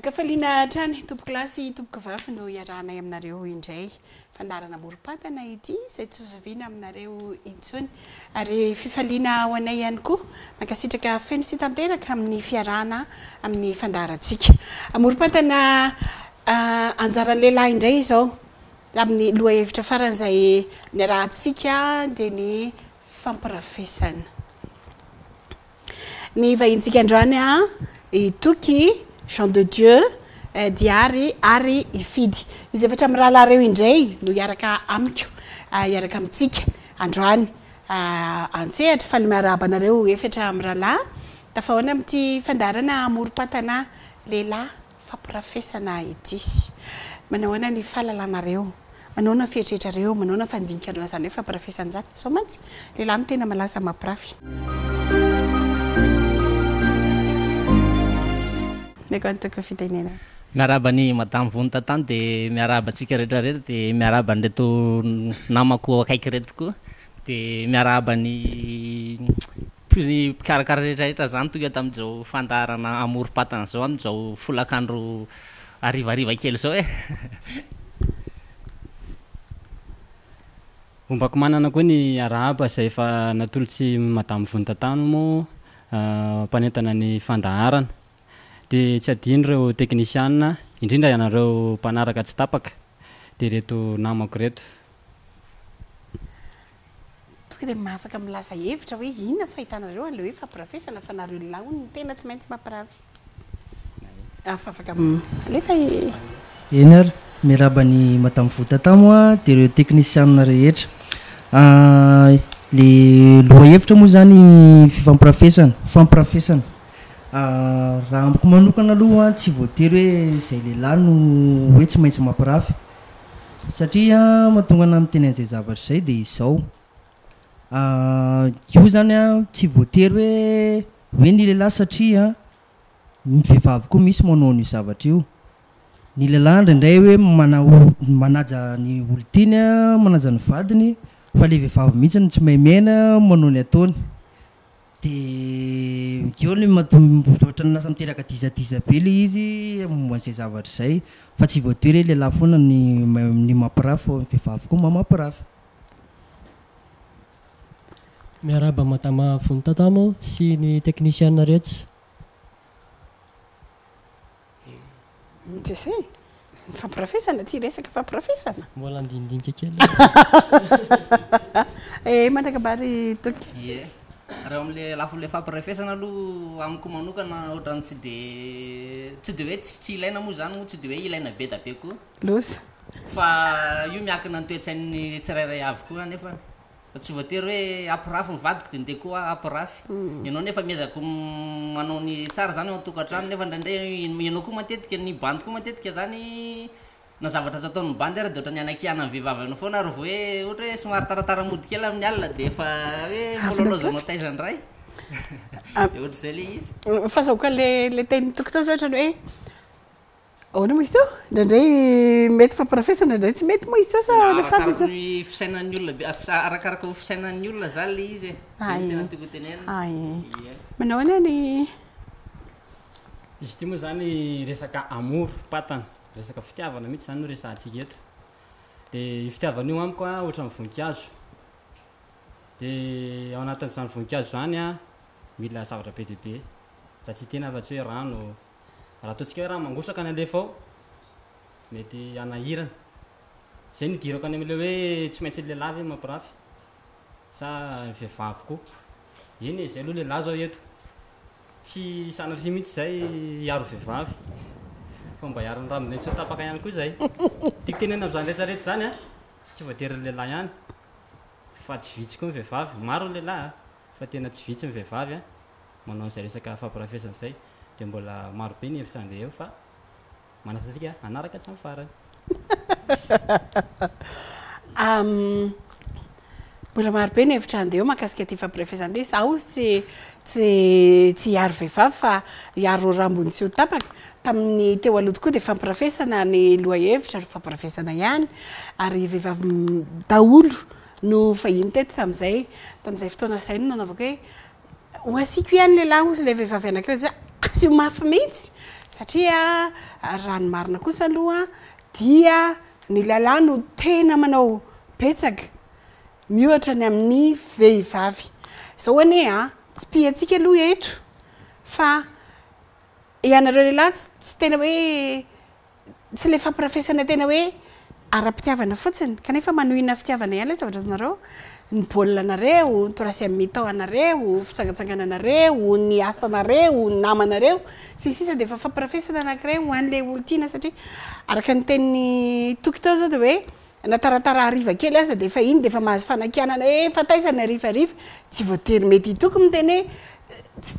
Ankafaliana hatrany tompokolahy sy tompokovavy no iarahanay aminareo indray. Fandaharana amorom-pantana ity izay tsy zoviana aminareo intsony. Ary fifaliana ho anay ihany koa. Mankasitraka feno sy tanteraka amin'ny fiarahana amin'ny fandaharantsika. Amorom-pantana anjaran'ny lehilahy indray izao. Amin'ny lohahevitra farany izay niarahantsika dia ny fampirafesana. Ny vahintsika androany an, i Toky, Jean de Dieu, Diary ary i Fidy. Izy efatra mirahalahy ireo indray no hiaraka amiko, hiaraka amintsika androany an-tsehatra. Faly miarahaba anareo efatra mirahalahy. Tafahaona amin'ity fandaharana amorom-patana lehilahy fampirafesana ity. Manao ahoana ny fahalalanareo? Manao ahoana ny fieritreretrareo? Manao ahoana ny fandinikanareo an'izany hoe fampirafesana izany? Izao mantsy, lehilahy no tena malaza mampirafy. Omeko an'i Toky fitenenana. Miarahaba an'i Madame Vonitatany dia miarahaba antsika rehetra rehetra dia miarahaba an'ireto namako akaiky ireto koa dia miarahaba ny Ny mpikarakara rehetra rehetra zany tonga tamin'izao fandaharana amorom-patana izao amin'izao folakandro harivariva kely izao e. Ombako manana koa ny arahaba izay efa natolots'i Madame Vonitatano moa mpanentana ny fandaharana. Dia tsy adino ireo teknisiana, indrindra ianareo mpanaraka tsy tapaka, dia ireto namako ireto. Tonga dia afaka milaza hevitra hoe inona ny fahitanareo an'ilay hoe fampirafesana fa nareo lahy hono no tena tsy maintsy mampirafy. Afaka alefa e. Eny ary, miarahaba an'i Madame Votatamo a, dia ireo teknisianina rehetra. Le lohahevitra moa izany fifampirafesana, fampirafesana. Raha amiko manokana aloha tsy voatery hoe izay lehilahy no hoe tsy maintsy mampirafy. Satria mahatonga anah miteny an'izay zavatra izay dia izao, io zany an tsy voatery hoe hoe ny lehilahy satria ny vehivavy koa misy manao an'io zavatra io, ny lehilahy indraindray hoe manao manaja ny olon-tiany an, manaja ny vadiny fa le vehivavy mihitsy no tsy mahay miaina manao ny ataony. Dia eo ny mahatonga ohatran'ny lasa miteraka disadisa be ilay izy momba an'izay zavatra izay fa tsy voatery hoe lehilahy foana ny ny mampirafy fa ny vehivavy koa mba mampirafy. Miarahaba Madama Vonitatamo sy ny teknisiana rehetra. Je sais. Ny fampirafesana, tsy hiresaka fampirafesana. Mbola andinidinika kely. Eh, mandrakambary Toky. Ie. Raha eo amin'ilay lafin'ilay fampirafesana aloha amiko manokana ohatran'ny tsy de tsy de hoe tsy ilaina moa izany moa tsy de hoe ilaina be da be koa. Loza. Fa io miankina ny toe-tsain'ny tsirairay avy koa anefa. Fa tsy voatery hoe hampirafy ny vadiko dia ndeha koa aho hampirafy. Ianao nefa miezaka manao ny tsara zany ao an-tokantrano nefa indraindray ianao koa matetika, ny bandy koa matetika zany na zavatra tsy ataon'ny bandy ary dia ohatran'ny hanakianan'ny vehivavy anao foana ary vao hoe ohatra hoe somary taratara mody kely amin'ny alina dia efa hoe mbola lôzanao taiza indray. Dia ohatr'izay ilay izy. Fahazahoako an'ilay ilay tenin'i Toky teo zao ohatran'ny hoe Ahoana moa izy teo? Indraindray mety fampirafesana, indraindray tsy mety moa izy teo sa ahoana sady izy teo? Arakaraka ny fisainan'ny olona be, arakaraka ny fisainan'ny olona zany le izy e. Zay no tena tiako ho tenenina. Ay. Ie. Manao ahoana ny. Izy ity moa zany resaka amour, patana, resaka fitiavana mihitsy zany no resahantsika eto. Dia io fitiavana io amiko an, ohatran'ny voninkazo. Dia ao anatin'izany voninkazo izany an, mila zavatra be dia be, raha tsy hiteny afa-tsy hoe rano, Raha ataontsika hoe rano mangotraka ny alefa ao, mety hanahirana. Izay no idirako any amin'ilay hoe tsy maintsy ny lehilahy ve no mampirafy sa ny vehivavy koa. Eny e, izay aloha lehilahy izao eto. Tsy sanatria mihitsy izay hiaro vehivavy fa mba hiaro ny rambony tsy ho tapaka ihany koa izay. Tiako tenenina amin'izany rehetra rehetra izany an, tsy voatery ny lehilahy ihany fa tsy vitsy koa ny vehivavy. Maro ny lehilahy an, fa tena tsy vitsy ny vehivavy an. manao an'izay resaka fampirafesana izay dia mbola maro be ny hevitra handeha eo fa manasa antsika hanaraka hatramin'ny farany. Mbola maro be ny hevitra handeha eo mahakasika ity fampirafesana ity. Izaho hozy tsy tsy tsy hiaro vehivavy fa hiaro rambony tsy ho tapaka. Tamin'ny teo aloha tokoa dia fampirafesana ny lohahevitra ary fampirafesana ihany ary vehivavy daholo no vahiny teto tamin'izay. Tamin'izay fotoana izay no nanaovako hoe Ho asiako ihany lehilahy hozy ilay vehivavy anankiray zay asio mafy mihitsy. Satria raha ny marina kosa aloha dia ny lehilahy no tena manao betsaka miohatra ny amin'ny vehivavy. Izao anie an, tsipihantsika aloha eto fa ianareo lehilahy tsy tena hoe Tsy ilay fampirafesana tena hoe ara-pitiavana fotsiny, kanefa manohina fitiavana ihany ilay zavatra ataonareo, ny baolina anareo, ny troisième mi-temps anareo, fitsangatsangananareo, ny asanareo, ny namanareo, sy ny sisa dia efa fampirafesana anankiray ho an'ilay olon-tiana satria araka ny tenin'i Toky teo izao dia hoe na taratara hariva kely aza dia efa iny dia efa mahazo fanakianana hoe efa taiza ny harivariva, tsy voatery mety hitoky miteny hoe tsy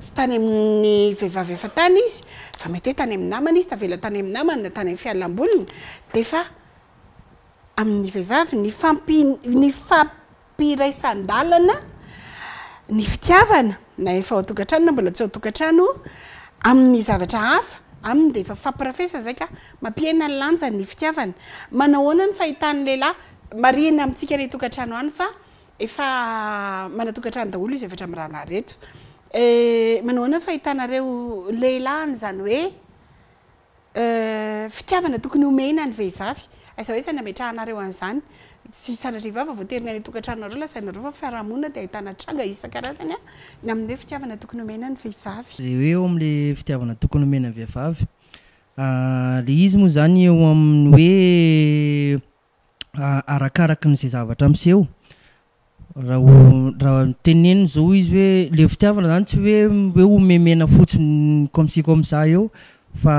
tsy tany amin'ny vehivavy efa tany izy fa mety hoe tany amin'ny namany izy, tavela tany amin'ny namany na tany amin'ny fialamboliny dia efa amin'ny vehivavy ny fampi ny fampiraisan-dalana ny fitiavana na efa ao an-tokantrano na mbola tsy ao an-tokantrano amin'ny zavatra hafa aminy dia efa fampirafesana izay ka mampihena ny lanjany ny fitiavana. Manahoana ny fahitan'ny lehilahy? Marihina amintsika any an-tokantrano any fa efa manan-tokantrano daholo izy efatra mirahalahy ireto. Manahoana ny fahitanareo lehilahy an'izany hoe Fitiavana tokony homena ny vehivavy. Aiza ho aiza ny ametrahanareo an'izany? Tsy sanatria vava voatery ny any an-tokantranonareo lazainareo fa fiarahamonina dia ahitana tranga isan-karazany ny amin'ny hoe fitiavana tokony homena ny vehivavy. Le hoe eo amin'le fitiavana tokony homena ny vehivavy, le izy moa zany eo amin'ny hoe arakaraky ny izay zavatra miseho, raha ho raha tenenina izao izy hoe le fitiavana zany tsy hoe hoe omemena fotsiny comme ci comme ça eo fa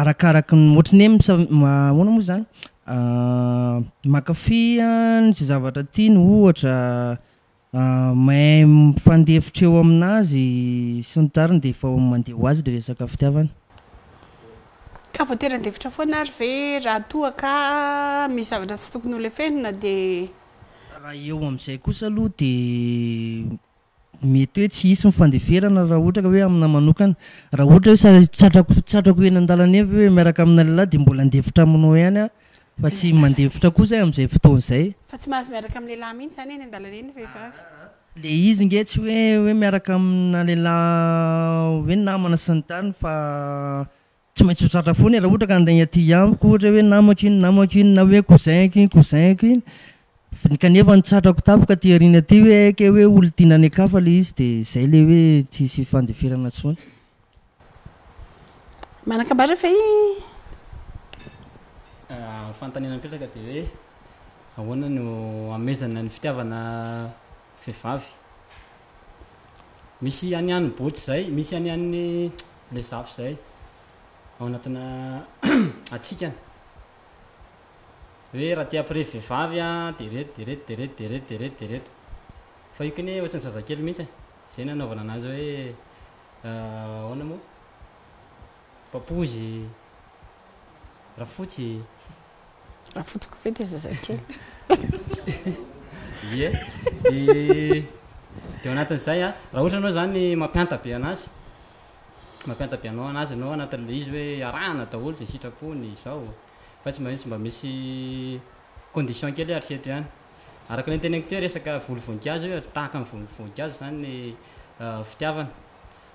arakaraky ny ohatran'ny hoe misa- ahoana moa zany mankafy an'izay zavatra tiany ohatra Mahay mifandefitra eo aminazy sy ny tariny dia efa mandeha ho azy le resaka fitiavana. Ka voatery handefitra foana ary ve raha toa ka misy zavatra tsy tokony ho lefenina dia. Raha eo amin'izay kosa aloha dia mety hoe tsy hisy ny fandeferana raha ohatra ka hoe amina manokana. Raha ohatra hoe tsatrako tsatrako eny an-dalana eny ve hoe miaraka amina lehilahy dia mbola handefitra aminao ihany aho Fa tsy mandefitra kosa aho amin'izay fotoana izay. Fa tsy mahazo miaraka amin'ny lehilahy mihitsy izany eny an-dalana eny ny vehivavy. Le izy nge tsy hoe hoe miaraka amina lehilahy hoe namana sy ny tariny fa tsy maintsy ho tratra foana e, raha ohatra ka handeha aty amiko ohatra hoe namako iny namako iny na hoe cousin-ko iny cousin-ko iny, kanefa ny tratrako tampoka aty aoriana aty hoe hay kay hoe olon-tiana any an-kafa le izy de zay le hoe tsisy fandeferana intsony. Manan-kambara ve i. Ny fanontaniana mipetraka dia hoe ahoana no hamehezana ny fitiavana vehivavy? Misy hanihany bôty izay, misy hanihany le zafy izay ao anatina hatsikana hoe raha te hampirevy vehivavy an dia ireto dia ireto dia ireto dia ireto dia ireto dia ireto fa io k'anie ohatran'ny zazakely mihitsy e, izay no anaovana an'azy hoe Ahoana moa? Papozy, rafotsy. Rafotsy koa ve dia zazakely? Ie, dia dia ao anatin'izay an, raha ohatra ianao izany mampihanta be an'azy, mampihanta be anao an'azy ianao anatin'ilay izy hoe arahana daholo izay sitrapony izao, fa tsy maintsy mba misy condition kely hoe hatreto ihany. Araka ilay noteneniko teo resaka voly voninkazo io, tahaka ny voly voninkazo izany ny fitiavana.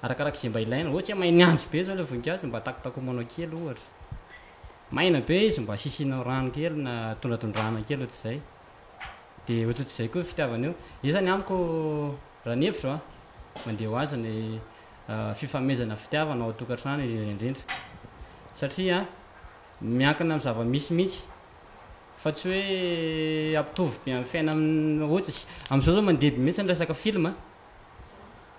Arakaraka izay mba ilaina. Ohatra hoe main'andro be izao ilay voninkazo, mba takotakomanao kely ohatra. Maina be izy mba asiasianao rano kely na tondratondrahana kely ohatr'izay. Dia ohatrohatr'izay koa io fitiavana io. Io izany amiko raha ny hevitro an, mandeha ho azy ny fifamezana fitiavana ao an-tokantrano indrindra indrindra. Satria miankina amin'ny zava-misy mihitsy. Fa tsy hoe hampitovy be amin'ny fiainana ohatra sy amin'izao zao mandeha be mihitsy ny resaka film a,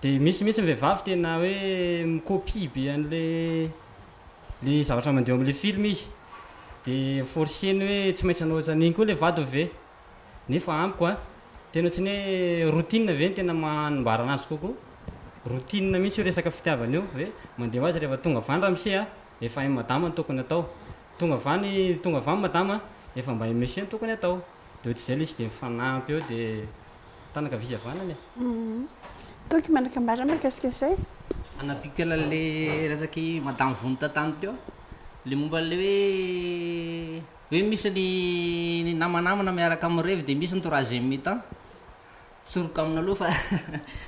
dia misy mihitsy ny vehivavy tena hoe mi-copie be an'le le zavatra mandeha ao amin'le film izy, dia forcer-ny hoe tsy maintsy hanao ohatran'iny koa le vadiny ve? Nefa amiko a, tena ohatran'ny hoe routine ve no tena manambara anazy kokoa? Routine mihitsy io resaka fitiavana io, hoe mandeha ho azy rehefa tonga avy any ramose a, efa hain'i madama ny tokony atao. Tonga avy any, tonga avy any madama a, efa mba i monsieur no tokony atao. De ohatr'izay le izy de mifanampy eo de tanaka havia sy havanana e. Toky manakambara mahakasika izay. Hanampiako kely an'le resak'i madame Vonintatany teo aho, le momba an'le hoe hoe misy ny namanamana miaraka mirevy de misy ny troisième mi-temps, tsoriko aminao aloha fa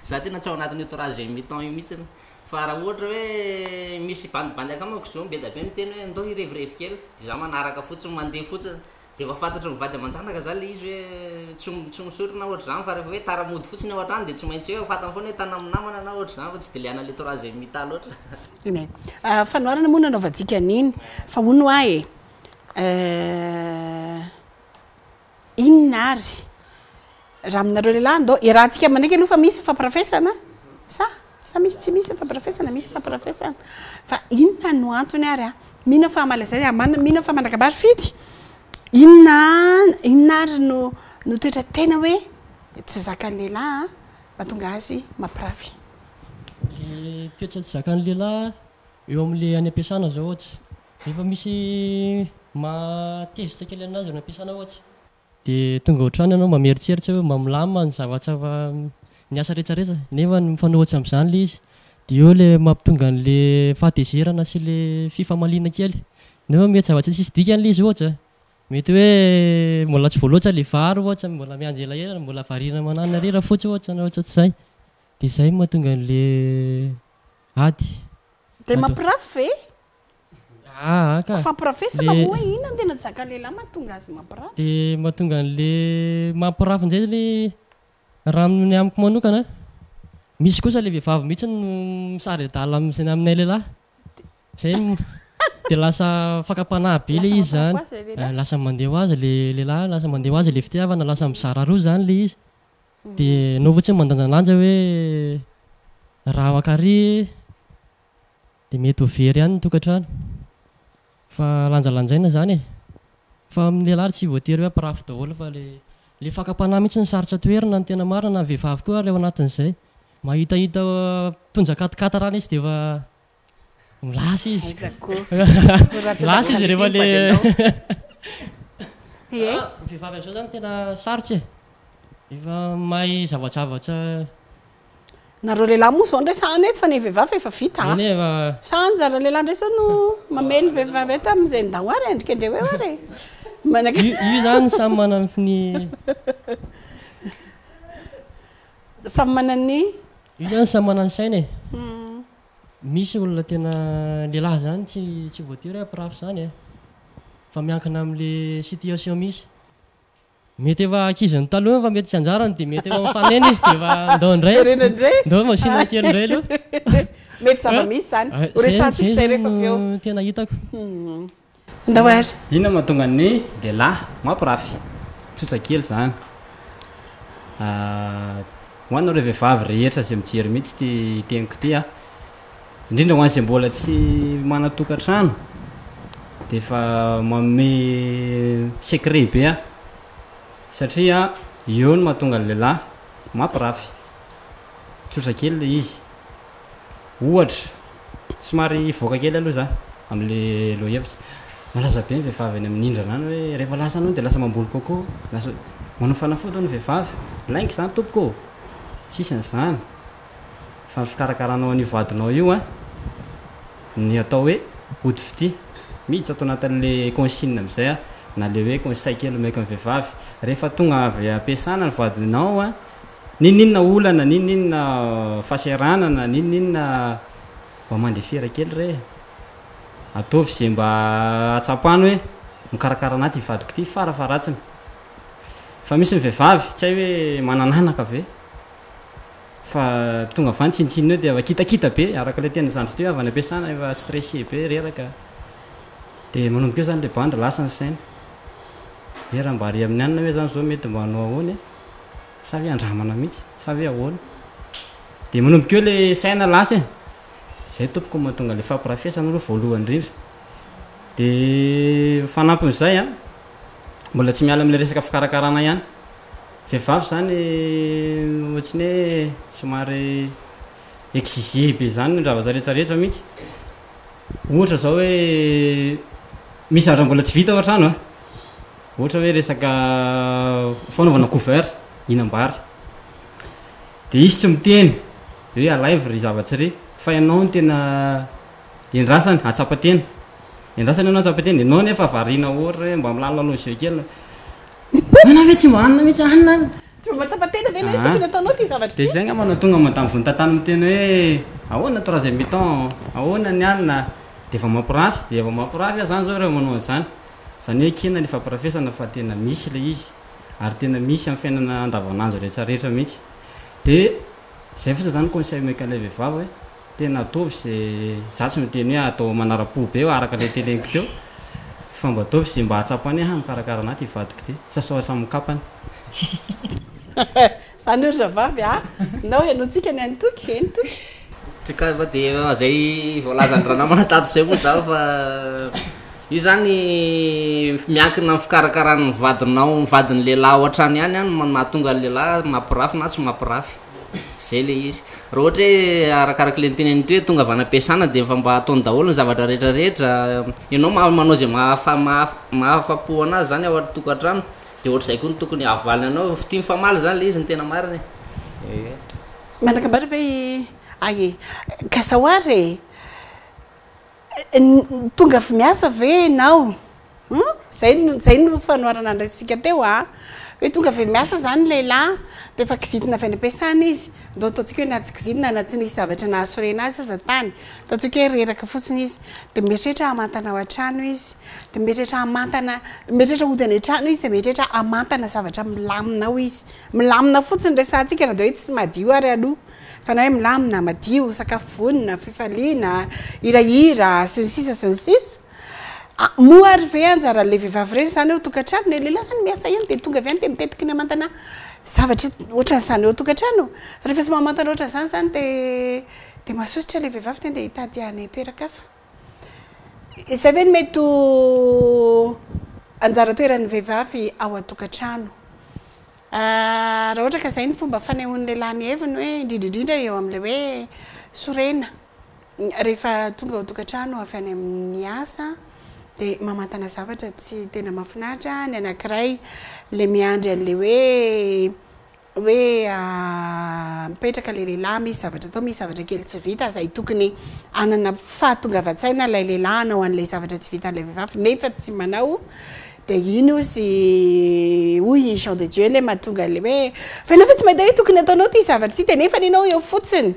za tena tsy ao anatin'io troisième mi-temps io mihitsiny. Fa raha ohatra hoe misy bandibandy akamako zao be da be miteny hoe ndao hirevirevy kely de za manaraka fotsiny mandeha fotsiny de efa fantatry ny vady aman-janaka zany le izy hoe tsy tsy misotro na ohatr'izany fa rehefa hoe tara mody fotsiny ao an-trano de tsy maintsy hoe fantany foana hoe tany amin'ny namana na ohatr'izany fa tsy de liana le troisième mi-temps loatra. Eny e. Fanoharana moa nanaovantsika an'iny fa hono hoa e. Inona ary raha aminareo lehilahy ndao iarahantsika manaiky aloha fa misy fampirafesana sa sa misy tsy misy fampirafesana misy fampirafesana fa inona no antony ary a mino aho fa hamaly an'izay aman mino aho fa manakabary fidy inona inona ary no no toetra tena hoe tsy zakan'ny lehilahy a mahatonga azy mampirafy. Le toetra tsy zakan'ny lehilahy eo amin'le any am-piasana zao ohatra Rehefa misy mahatezitra kely anazy any am-piasana ohatsy, dia tonga ao an-trano ianao mba mieritreritra hoe mba milamina ny zavatra fa ny asa rehetrarehetra, nefa ny mifanohitra amin'izany ilay izy, dia eo ilay mampitonga an'ilay fahatezerana sy ilay fifamaliana kely, nefa mety zavatra tsisy dikany ilay izy ohatra, mety hoe mbola tsy voaloatra ilay vary ohatra, mbola miandry elaela, mbola variana mananona ery rafotsy ohatra na ohatrohatr'izay, dia izay no mahatonga an'ilay ady. Dia mampirafy ve? Aa ka. Fampirafesana Le moa inona no tena tsy zakan'ny lehilahy mahatonga azy mampirafy? De mahatonga an'le mampirafy indray le raha amin'ny amiko manokana, misy kosa le vehivavy mihitsy no misary adala amin'izay aminay lehilahy, zay no de lasa fakam-panahy be le Lasa izy zany, mampirafy ho azy le lehilahy? lasa mandeha ho azy le lehilahy, lasa mandeha ho azy le fitiavana, lasa mizara roa zany le izy, de enao fotsiny mandanjalanja hoe raha mankary Dia mety ho very ihany ny tokantrano. Fa lanjalanjaina izany e. Fa amin'ny lehilahy tsy voatery hoe hampirafy daholo fa le le fakam-panahy mihitsy no sarotra toherina ny tena marina na ny vehivavy koa ary ao anatin'izay. Mahitahita mitondra quat-quatre any izy dia efa lasa izy. Aiza koa. Ho ratsy Lasa izy rehefa le Ie. Ny vehivavy amin'izao izany tena sarotra e. Efa mahay zavajavatra. Nareo lehilahy moa zao ndray sahana eto fa ny vehivavy efa vita a. Eny e fa. Sa anjara lehilahy ndray zao no mamely vehivavy eto amin'izay ndao ary endrika ndreo eo ary e. Manaka. Io io zany samy manana ny. Samy manana ny. Io zany samy manana ny saina e. Misy olona tena lehilahy zany tsy tsy voatery hoe hampirafy zany e. Fa miankina am'le situation misy. Mety efa ankiziny taloha fa mety tsy anjarany dia mety efa mifanena izy dia efa ndao indray. Jerena indray. Ndao masiana kely indray aloha. Mety zava-misy izany. Ho resahantsika izay rehefa avy eo. no tena hitako. Ndao ary. Inona no mahatonga ny lehilahy mampirafy? Tsotra kely izany. Ho anareo vehivavy rehetra izay mijery mihitsy ity teniko ity an. Indrindra ho an'izay mbola tsy manan-tokantrano dia efa manome secret be aho satria eo no mahatonga ny lehilahy mampirafy. Tsotra kely ilay izy. Ohatra, somary hivoaka kely aloha za amin'le lohahevitra. Malaza be ny vehivavy any amin'ny nindrana any hoe rehefa lasa any hono dia lasa mamboly coco, lasa manao fanafody hono ny vehivavy. Lainga izany tompoko ô! Tsisy an'izany. Fa ny fikarakaranao an'io vadinao io an, ny atao hoe ody fitia. Miditra ato anatin'le consigne amin'izay aho, na le hoe conseil kely omeko ny vehivavy. Rehefa tonga avy ampiasana ny vadinao an, n'inon'inona olana, n'inon'inona fahasahiranana, n'inon'inona, mba mandefera kely re e. Ataovy izay mba hahatsapany hoe mikarakara anah ity vadiko ity farafaharatsiny. Fa misy ny vehivavy, tsy hay hoe manan'anaka ve? Fa tonga avy any tsinontsinona eo dia efa kitakita be, araka ilay tenin'i zandry teo, avy any am-piasana efa stressé be, reraka. Dia manomboka eo izany ilay bandy lasa ny sainy. Hoe raha mba ary amin'ny anona ve izany izao mety mba hanao ahoana e? Sa ve andramana mihitsy? Sa ve ahoana? Dia manomboka eo ilay saina lasa e. Izay tompoko no mahatonga ilay fampirafesana aloha voalohany indrindra. Dia fanampin'izay an, mbola tsy miala amin'ilay resaka fikarakarana ihany. Vehivavy zany ohatry ny hoe somary exiger be zany ny zavatra rehetra rehetra mihitsy. Ohatra zao hoe misy zavatra mbola tsy vita ao an-trano an, ohatra hoe resaka fanaovana couvert hihinam-bary, de izy tsy miteny hoe alaivo ry zavatsy ry fa ianao no tena endrasany hahatsapa tena, endrasany ianao hahatsapa tena, ianao nefa variana ohatra hoe mba milalao jeu kely. Anao ve tsy mba hanina mihitsy hanina an? Tsy mba mahatsapa tena ve ianao hoe tokony ataonao ity zavatra Dia ity? izay angamba no tonga madame Vontatany miteny hoe ahoana troisième mi-temps, ahoana ny alina, dia efa mampirafy, dia efa mampirafy aho izany izao rehefa manao an'izany. Izany hoe ekena ilay fampirafesana fa tena misy ilay izy ary tena misy amin'ny fiainana andavanandro rehetra rehetra mihitsy. Dia izay fotsiny izany conseil omeko an'ilay vehivavy hoe tena ataovy izay, izaho tsy miteny hoe atao manara-po be araka ilay teneniko teo fa mba ataovy izay mba hahatsapany hoe ha mikarakara anah ity vadiko ity, sasao hatramin'ny kapany. Zany ry zavavy a! Ndao henointsika ny an'i Toky, eny Toky. Tsy ka fa dia zay voalazan'i ranamana tato zay moa zaho fa io zany miankina amin'ny fikarakaran'ny vadinao ny vadin'ny lehilahy ao an-trano ihany an no mahatonga ny lehilahy mampirafy na tsy mampirafy, zay le izy. Raha ohatra hoe arakarak'le noteneniny teo hoe tonga avy any am-piasana dia efa mba ataony daholo ny zavatra rehetra rehetra, ianao manao izay mahafa- mahafa-po anazy zany ao an-tokantrano. Dia ohatr'izay koa no tokony havaliny anao, fitia mifamaly izany ilay izy ny tena marina e. Ee. Manakambara ve i Ay e. Ka zao ary e. Tonga avy miasa ve ianao? Hum? Zay no zay no fanoharana ndraisintsika teo a. Hoe tonga avy miasa zany ny lehilahy dia efa kizitina avy any am-piasana izy. Ndao ataontsika hoe na tsy kizitina na tsy nisy zavatra nahasorena azy aza tany. Ataontsika hoe reraka fotsiny izy. Dia mieritreritra hamantana ao an-trano izy. Dia mieritreritra hamantana, mieritreritra hody any an-trano izy dia mieritreritra hamantana zavatra milamina ao izy. Milamina fotsiny resahantsika na dia hoe tsy madio ary aloha. Fa na hoe milamina, madio, sakafo vonona, fifaliana, hirahira, sy ny sisa sy ny sisa. Moa ary ve anjaran'ilay vehivavy ireny izany ao an-tokantrano? Ny lehilahy izany miasa ihany dia tonga avy any dia mitetiky ny hamantana zavatra ohatran'izany ao an-tokantrano. Rehefa tsy mamantana ohatran'izany izany dia dia masosotra ilay vehivavy dia andeha hitady any an-toeran-kafa. Izay ve no mety ho anjara toeran'ny vehivavy ao an-tokantrano? Raha ohatra ka izay ny fomba fanehoan'ny lehilahy ny heviny hoe indrindra indrindra eo amin'ilay hoe sorena rehefa tonga ao an-tokantrano avy any amin'ny asa dia mamantana zavatra tsy tena mahafinaritra ny anankiray ilay miandry an'ilay hoe hoe mipetraka ilay lehilahy misy zavatra atao misy zavatra kely tsy vita izay tokony hanana fahatongavan-tsaina ilay lehilahy hanao an'ilay zavatra tsy vitan'ilay vehivavy nefa tsy manao dia iny ozy hoy i Jean de Dieu ilay mahatonga ilay hoe fa ianao ve tsy mahita hoe tokony ataonao ity zavatra ity dia nefa ianao eo fotsiny.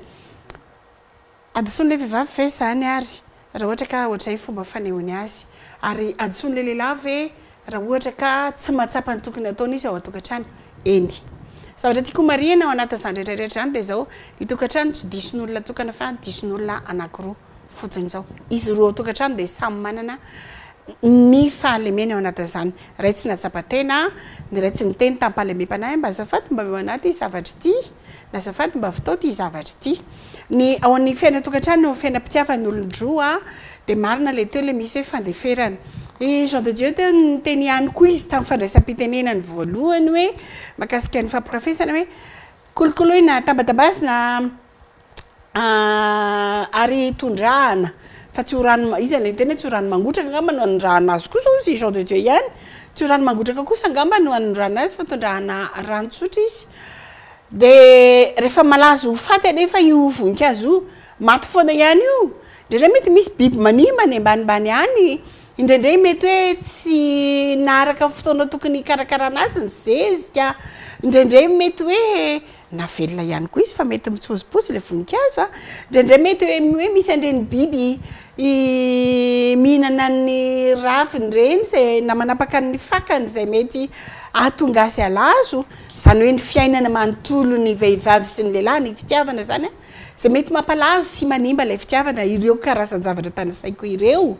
Hadisoan'ilay vehivavy ve izany ary raha ohatra ka ohatr'izay ny fomba fanehoany azy? Ary hadisoan'ilay lehilahy ve raha ohatra ka tsy mahatsapa ny tokony hataony izy ao an-tokantrano? Eny. Zavatra tiako homarihina ao anatin'izany rehetra rehetra izany dia izao, ny tokantrano tsy dison'olona tokana fa dison'olona anankiroa fotsiny izao. Izy roa ao an-tokantrano dia samy manana ny fahalemeny ao anatin'izany. Iray tsy nahatsapa tena, ny iray tsy niteny tamim-pahalemem-panahy, mba azafady mba omeo anah ity zavatra ity. Na azafady mba vitao ity zavatra ity. Ny ao amin'ny fiainan-tokantrano, eo amin'ny fiainam-pitiavan'olon-droa dia marina ilay teo ilay misy hoe fandeferana. I Jean de Dieu teo niteny ihany koa izy tamin'ny fandraisam-pitenenany voalohany hoe mahakasika ny fampirafesana hoe kolokoloina, tambatabazina ary tondrahana fa tsy ho rano, iza ilay niteny hoe tsy ho rano mangotraka angamba no anondrahana azy kosa hozy i Jean de Dieu ihany, tsy ho rano mangotraka kosa angamba no anondrahana azy fa tondrahana rano tsotra izy. Dia rehefa malazo ho faty anefa io voninkazo io, maty foana ihany io. Indraindray mety misy biby manimba any ambanimbany any, indraindray mety hoe tsy naharaka ny fotoana tokony hikarakarana azy ny zezika, indraindray mety hoe na velona ihany koa izy fa mety mitsipozipozy ilay voninkazo an, indraindray mety hoe misy an'ireny biby mihinana ny raviny ireny izay na manapaka ny fakany izay mety hahatonga azy halazo. Izany hoe ny fiainana manontolo ny vehivavy sy ny lehilahy, ny fitiavana izany an, izay mety mampalazo sy manimba ilay fitiavana, ireo karazan-javatra tanisaiko ireo,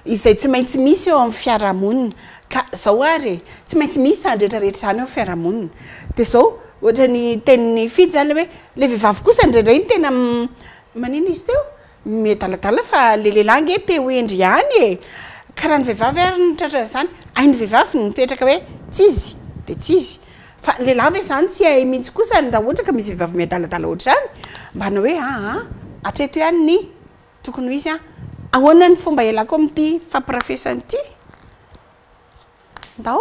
izay tsy maintsy misy eo amin'ny fiarahamonina. Ka izao ary e, tsy maintsy misy izany rehetra rehetra izany eo amin'ny fiarahamonina. Dia izao, ohatra ny tenin'i Fidy izany ilay hoe, ilay vehivavy kosa indraindray no tena maninona izy teo? Miadaladala fa le lehilahy ange te ho hendry ihany e! Ka raha ny vehivavy ary no tratran'izany, hain'ny vehivavy ny mipetraka hoe tsy izy dia tsy izy. Fa ny lehilahy ve izany tsy hay mihitsy kosa raha ohatra ka misy vehivavy miadaladala ohatr'izany? Mba hanao hoe aa hatreto ihany ny tokony ho izy an! Ahoana ny fomba ialako amin'ity fampirafesana ity? Ndao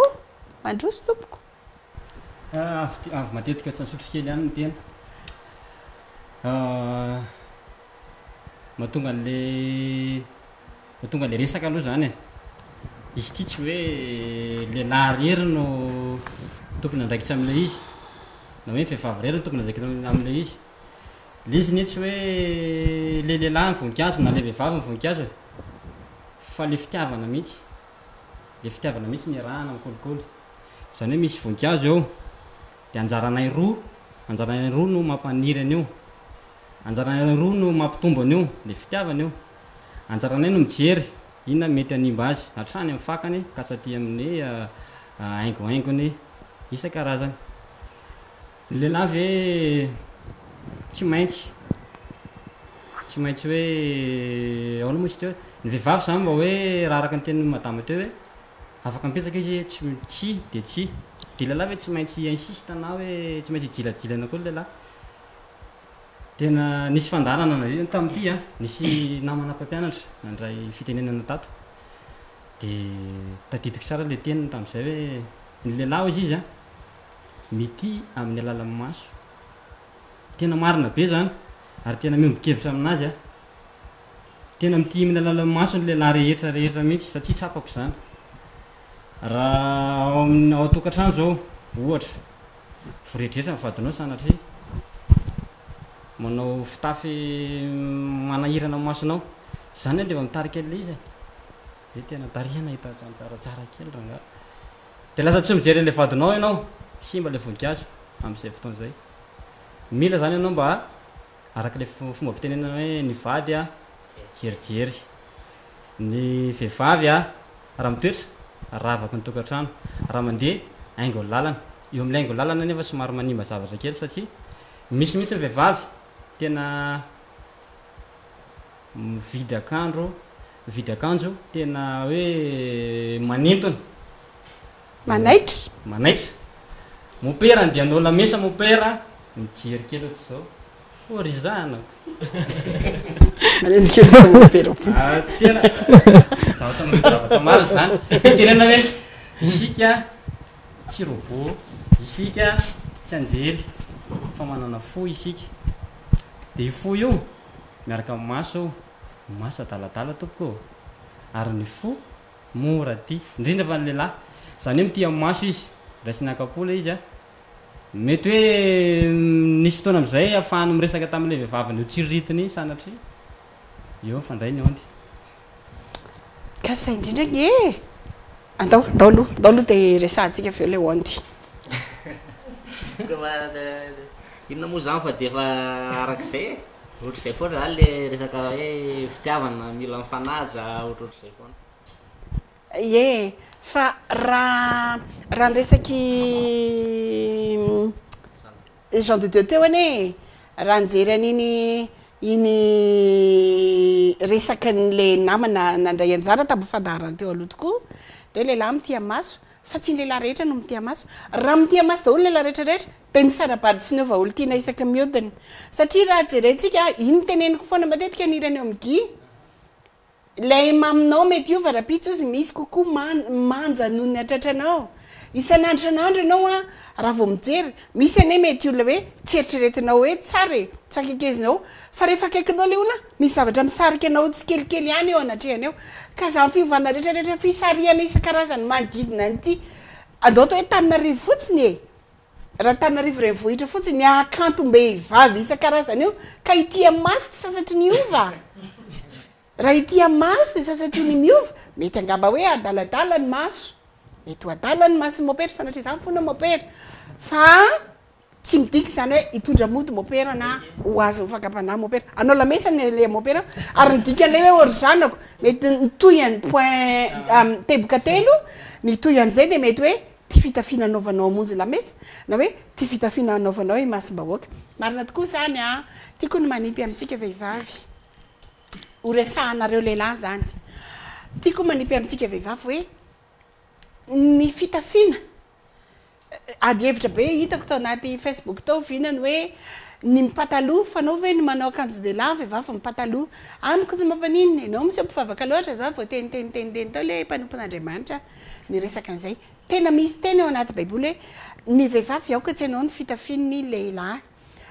mandroso tompoko. Avy avy matetika tsy nisotro kely ihany ny tena. Mahatonga an'le mahatonga an'le resaka aloha zany e. Izy ity tsy hoe lehilahy irery no tompon'andraikitra amin'ilay izy. Na hoe ny vehivavy irery no tompon'andraikitra amin'ilay izy. Ilay izy anie tsy hoe ilay lehilahy ny voninkazo na ilay vehivavy ny voninkazo e. Fa ilay fitiavana mihitsy. Ilay fitiavana mihitsy no iarahana mikolikoly. Izany hoe misy voninkazo eo, dia anjaranay roa, anjaranay roa no mampaniry an'io. Anjaranay roa no mampitombo an'io, ilay fitiavana io. Anjaranay no mijery inona mety hanimba azy, hatrany amin'ny fakany ka tsy aty amin'ny haingohaingony isan-karazany. Ny lehilahy ve tsy maintsy, tsy maintsy hoe ahoana moa izy teo e? Ny vehivavy izany mba hoe raha araka ny tenin'i madama teo hoe afaka mipetraka izy hoe tsy tsia dia tsia. Dia lehilahy ve tsy maintsy hi-insiste na hoe tsy maintsy hijilajilana koa ny lehilahy? Tena nisy fandaharana nandritra tamin'ity an, nisy namana mpampianatra nandray fitenenana tato dia tadidiko tsara ilay teniny tamin'izay hoe ny lehilahy hozy izy an, mitia amin'ny alalan'ny maso. Tena marina be izany ary tena miombon-kevitra aminazy aho. Tena mitia amin'ny alalan'ny maso ny lehilahy rehetra rehetra mihitsy satria tsapako izany. Raha ao amin'ny ao an-tokantrano izao ohatra, voredretra ny vadinao sanatria, manao fitafy manahirana ny masonao, izany dia efa mitarika an'ilay izy e. Dia tena tarihana hita tsaratsara kely rangahy. Dia lasa tsy mijery an'ilay vadinao ianao, simba ilay voninkazo amin'izay fotoana izay. Mila izany ianao mba araka ilay fomba fitenenana hoe ny vady a, jerijery. Ny vehivavy a, raha mitoetra, ravaky ny tokantrano. Raha mandeha, haingo ny lalana. Eo amin'ilay haingo lalana anefa somary manimba zavatra kely satria misy mihitsy ny vehivavy tena mividy akandro, mividy akanjo tena hoe manintona. Manaitra. Manaitra. Mopera andeha hanao lamesa mopera, mijery kely ohatr'izao. Oh ry zanako. Manendrikendrika mopera fotsiny. Ah, tena zavatra zavatra marina izany. Itenenana hoe isika tsy robot, isika tsy anjely fa manana fo isika. Dia io fo io miaraka amin'ny maso io, ny maso adaladala tompoko ô, ary ny fo mora tia, indrindra fa ny lehilahy, izany hoe mitia amin'ny maso izy, raisiny ankapo ilay izy an, mety hoe nisy fotoana amin'izay ahafahany miresaka tamin'ilay vehivavy notsiriritiny iny sanatria, eo mifandray ny onde. Ka zay indrindra ange e! Andao, andao aloha, andao aloha dia resahantsika avy eo ilay onde. Inona moa izany fa dia efa arak'izay e! Ohatr'izay foana izany le resaka hoe fitiavana mila mifanaja ohatrohatr'izay foana. Ie, fa raha raha ny resak'i Jean de Dieu teo anie e, raha nijery an'iny iny resakin'le namana nandray anjara tamin'ny fandaharana teo aloha tokoa dia lehilahy mitia maso Fa tsy ny lehilahy rehetra no mitia maso. Raha mitia maso daholo ny lehilahy rehetra rehetra dia misara-bady sy miova olon-tiana isaky ny miodina. Satria raha jerentsika, iny teneniko foana matetika ny hirany eo amin'ny Guy, ilay maminao mety hiova rahampitso izy misy kokoa manja noho ny hatratranao. Isan'andro isan'andro ianao an, raha vao mijery, misy anie mety olona hoe tsy eritreretinao hoe tsara e, tsy akekezinao, fa rehefa akaikinao ilay olona, Misy zavatra misarika anao tsikelikely ihany eo anatrehany eo. Ka izany fiovana rehetra rehetra fisarihana isan-karazany manodidina an'ity, andao atao hoe Antananarivo fotsiny e! Raha Antananarivo renivohitra fotsiny, ny hakantom-behivavy isan-karazany eo, ka ity amin'ny maso tsy sasatry ny hiova. Raha ity amin'ny maso dia sasatry ny miova, mety angamba hoe adaladala ny maso, mety ho adala ny mason'i Mopera, sanatria izany fona Mopera, fa. Tsy midika izany hoe hitondra mody mopera na ho azon'ny fakam-panahy mopera. Hanao lamesa ny ilay mopera ary ny dikan'ilay hoe orizanako mety mitohy any point teboka telo, ny tohy an'izay dia mety hoe ty fitafiana anaovanao hamonjy lamesa na hoe ty fitafiana anaovanao imasom-bahoaka. Marina tokoa izany an! Tiako ny manipy amintsika vehivavy. Ho resahanareo lehilahy izany. Tiako manipy amintsika vehivavy hoe ny fitafiana Ady hevitra be hitako tao anaty Facebook tao vina ny hoe ny mipataloha, fanao ve ny manao akanjo lehilahy vehivavy mipataloha? Amiko tsy mampaninona, ianao miseho mpivavaka loatra za vao teniteniteniteny tao le mpanompon'Andriamanitra niresaka an'izay. Tena misy teny ao anaty baiboly hoe ny vehivavy aoka tsy hanao ny fitafian'ny lehilahy.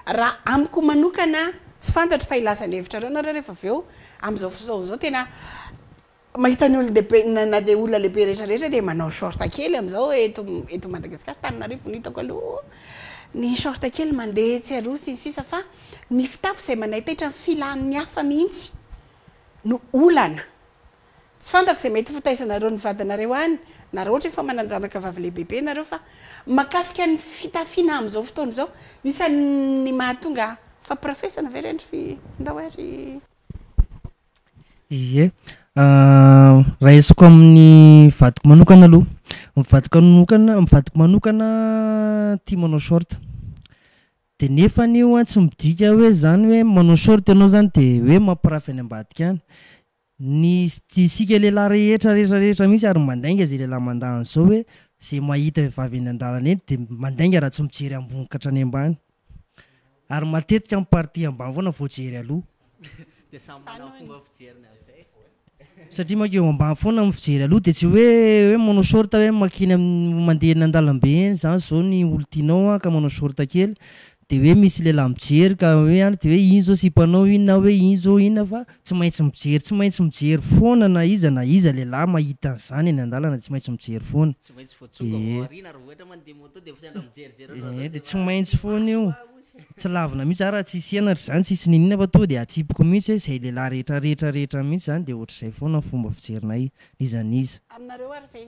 Raha amiko manokana, tsy fantatro fa hilaza ny hevitrareo nareo rehefa avy eo, amin'izao fotoana izao tena Mahita ny olon-dehibe na dia olona lehibe rehetra rehetra dia manao short kely amin'izao eto eto Madagasikara, Antananarivo no hitako aloha. ny short kely mandeha etsy aroa sy ny sisa fa ny fitafy izay manaitaitra ny filan'ny hafa mihitsy no olana. Tsy fantako izay mety fitaizanareo ny vadinareo any na raha ohatra efa manan-janaka vavy lehibebe nareo fa makasika ny fitafiana amin'izao fotoana izao isan'ny mahatonga fampirafesana ve ireny ry fi ndao hoe ry Ie, raisiko amin'ny vadiko manokana aloha, ny vadiko manokana ny vadiko manokana tia manao short, de nefany io an tsy midika hoe zany hoe manao short ianao zany de hoe mampirafy any ambadika any, ny isika lehilahy rehetra rehetra rehetra mihitsy ary mandainga zay lehilahy mandà an'izao hoe zay mahita vehivavy eny an-dalana eny de mandainga raha tsy mijery ambony ka hatrany ambany, ary matetika ny partie ambany foana voajery aloha. Dia samy manana ny fomba fijeriny amin'izay. Satria manko eo ambany foana ny fijery aloha dia tsy hoe hoe manao short hoe makeny amin'ny mandeha eny an-dalambe eny zany zao ny olon-tianao an ka manao short kely dia hoe misy lehilahy mijery ka hoe any dia hoe iny zao sipanao iny na hoe iny zao inona fa tsy maintsy mijery tsy maintsy mijery foana na iza na iza lehilahy mahita an'izany eny an-dalana tsy maintsy mijery foana. Tsy maintsy voatsongo avy ao aoriana raha ohatra mandeha moto dia efa sendra mijerijery ohatr'izao Ee dia dia efa tsy maintsy foana io. maso aho ozy. Tsy lavina mihitsy za raha tsisy henatra izany tsisy niniana fa tonga dia atsipiko mihitsy hoe izay lehilahy rehetra rehetra rehetra mihitsy izany dia ohatr'izay foana ny fomba fijerinay n'iza n'iza. Aminareo ary ve?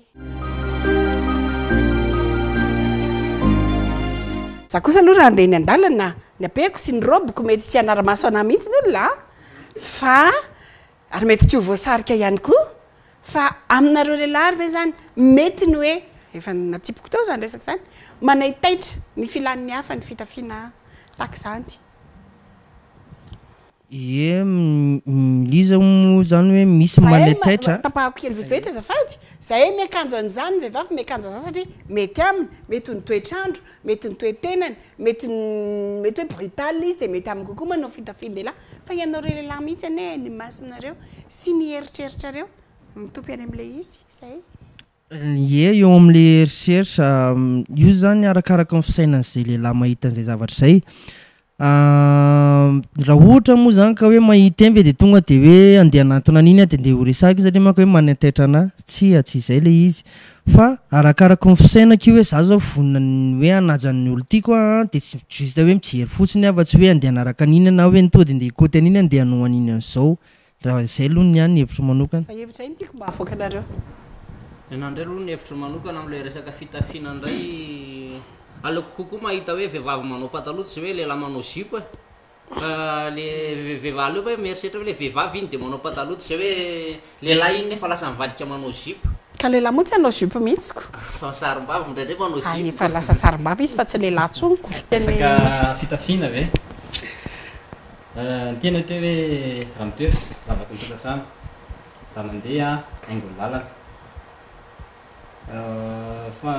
Za kosa aloha raha handeha eny an-dalana, ny habeko sy ny robe-ko mety tsy hanara-maso anah mihitsy ny olona a! Fa ary mety tsy ho voasarika ihany koa fa aminareo lehilahy ary ve zany mety ny hoe, efa natsipiko teo zany resaka zany, manaitaitra ny filan'ny hafa ny fitafiana tahaka izany? Ie, iza moa zany hoe misy Zahay manaitaitra? tapahako kely vetivety azafady, zahay miakanjo an'izany, ny vehivavy miakanjo an'izany satria mety aminy, mety ny toetr'andro, mety ny toe-tenany, mety ny mety hoe brutal izy dia mety aminy kokoa manao fitafian-dehilahy, fa ianareo lehilahy mihitsy anie ny masonareo sy ny eritreritrareo mitopy any amin'ilay izy, izay. Ie, eo amin'ilay eritreritra, io zany arakaraka ny fisainan'izay lehilahy mahita an'izay zavatra izay. Raha ohatra moa zany ka hoe mahita eny ve dia tonga dia hoe andeha hanantona an'iny aho dia andeha ho resahiko satria manko hoe manaitaitra anah, tsia tsy izay ilay izy fa arakaraka ny fisainako io hoe za zao vonona ny hoe hanaja ny olon-tiako aho an dia tsy juste hoe mijery fotsiny aho fa tsy hoe andeha hanaraka an'iny aho na hoe tonga dia andeha hikaoty an'iny aho andeha hanao an'iny an'izao. Raha izay aloha ny ahy ny hevitro manokana. Zay hevitra iny tiako mba avoakanareo. Nenah ndray aloha ny hevitro manokana amin'ilay resaka fitafiana ndray, aleoko kokoa mahita hoe vehivavy manao pataloha tsy hoe lehilahy manao zipo e! Fa le vehivavy aleoko hoe mieritreritra hoe le vehivavy iny de manao pataloha tsy zay hoe lehilahy iny nefa lasa mivadika manao zipo. Ka lehilahy moa tsy hanao jupe mihitsy ko. Fa sarimbavy indraindray manao Hay zipo. efa lasa sarimbavy izy fa tsy lehilahy intsony ko. Resaka fitafiana ve? Ny tena atao hoe raha mitoetra, lavaky ny tokantrano, raha mandeha, haingon'ny lalana. Fa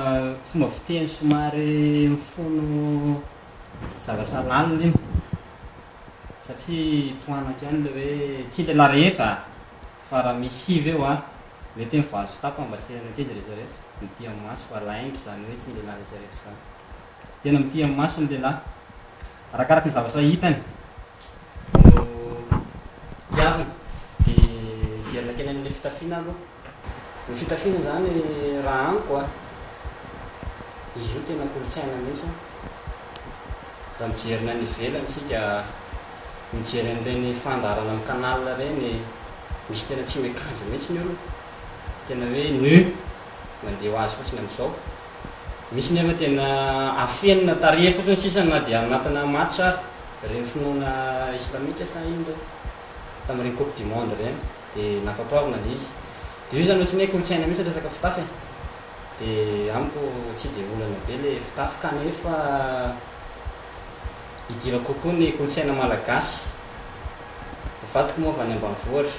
fomba fiteny somary mifono zavatra lalina iny satria tohanako ihany ilay hoe tsy lehilahy rehetra fa raha misy sivy eo an, mety hoe ny valo sy tapany mba tsy tena ankizy rehetra rehetra, mitia maso fa lainga izany hoe tsy ny lehilahy rehetra rehetra izany. Tena mitia maso ny lehilahy. Arakaraka ny zavatra hitany no tiaviny. Dia hiverina kely amin'ilay fitafiana aloha. Ny fitafiana izany raha amiko a, izy io tena kolontsaina mihitsy io. Raha mijery ny any ivelany isika, mijery an'ireny fandaharana amin'ny canal ireny, misy tena tsy miakanjo mihitsy ny olona. Tena hoe nu, mandeha ho azy fotsiny amin'izao. Misy nefa tena afenina tarehy fotsiny sisa na dia anatina match ary, ireny finoana islamika sa inona ireny, tamin'ireny coupe du monde ireny dia nankatoavina ilay izy. Dia io izany ohatran'ny hoe kolontsaina mihitsy resaka fitafy e. Dia amiko tsy dia olana be ilay fitafy kanefa idirako kokoa ny kolontsaina malagasy. Ny vadiko moa avy any ambanivohitra,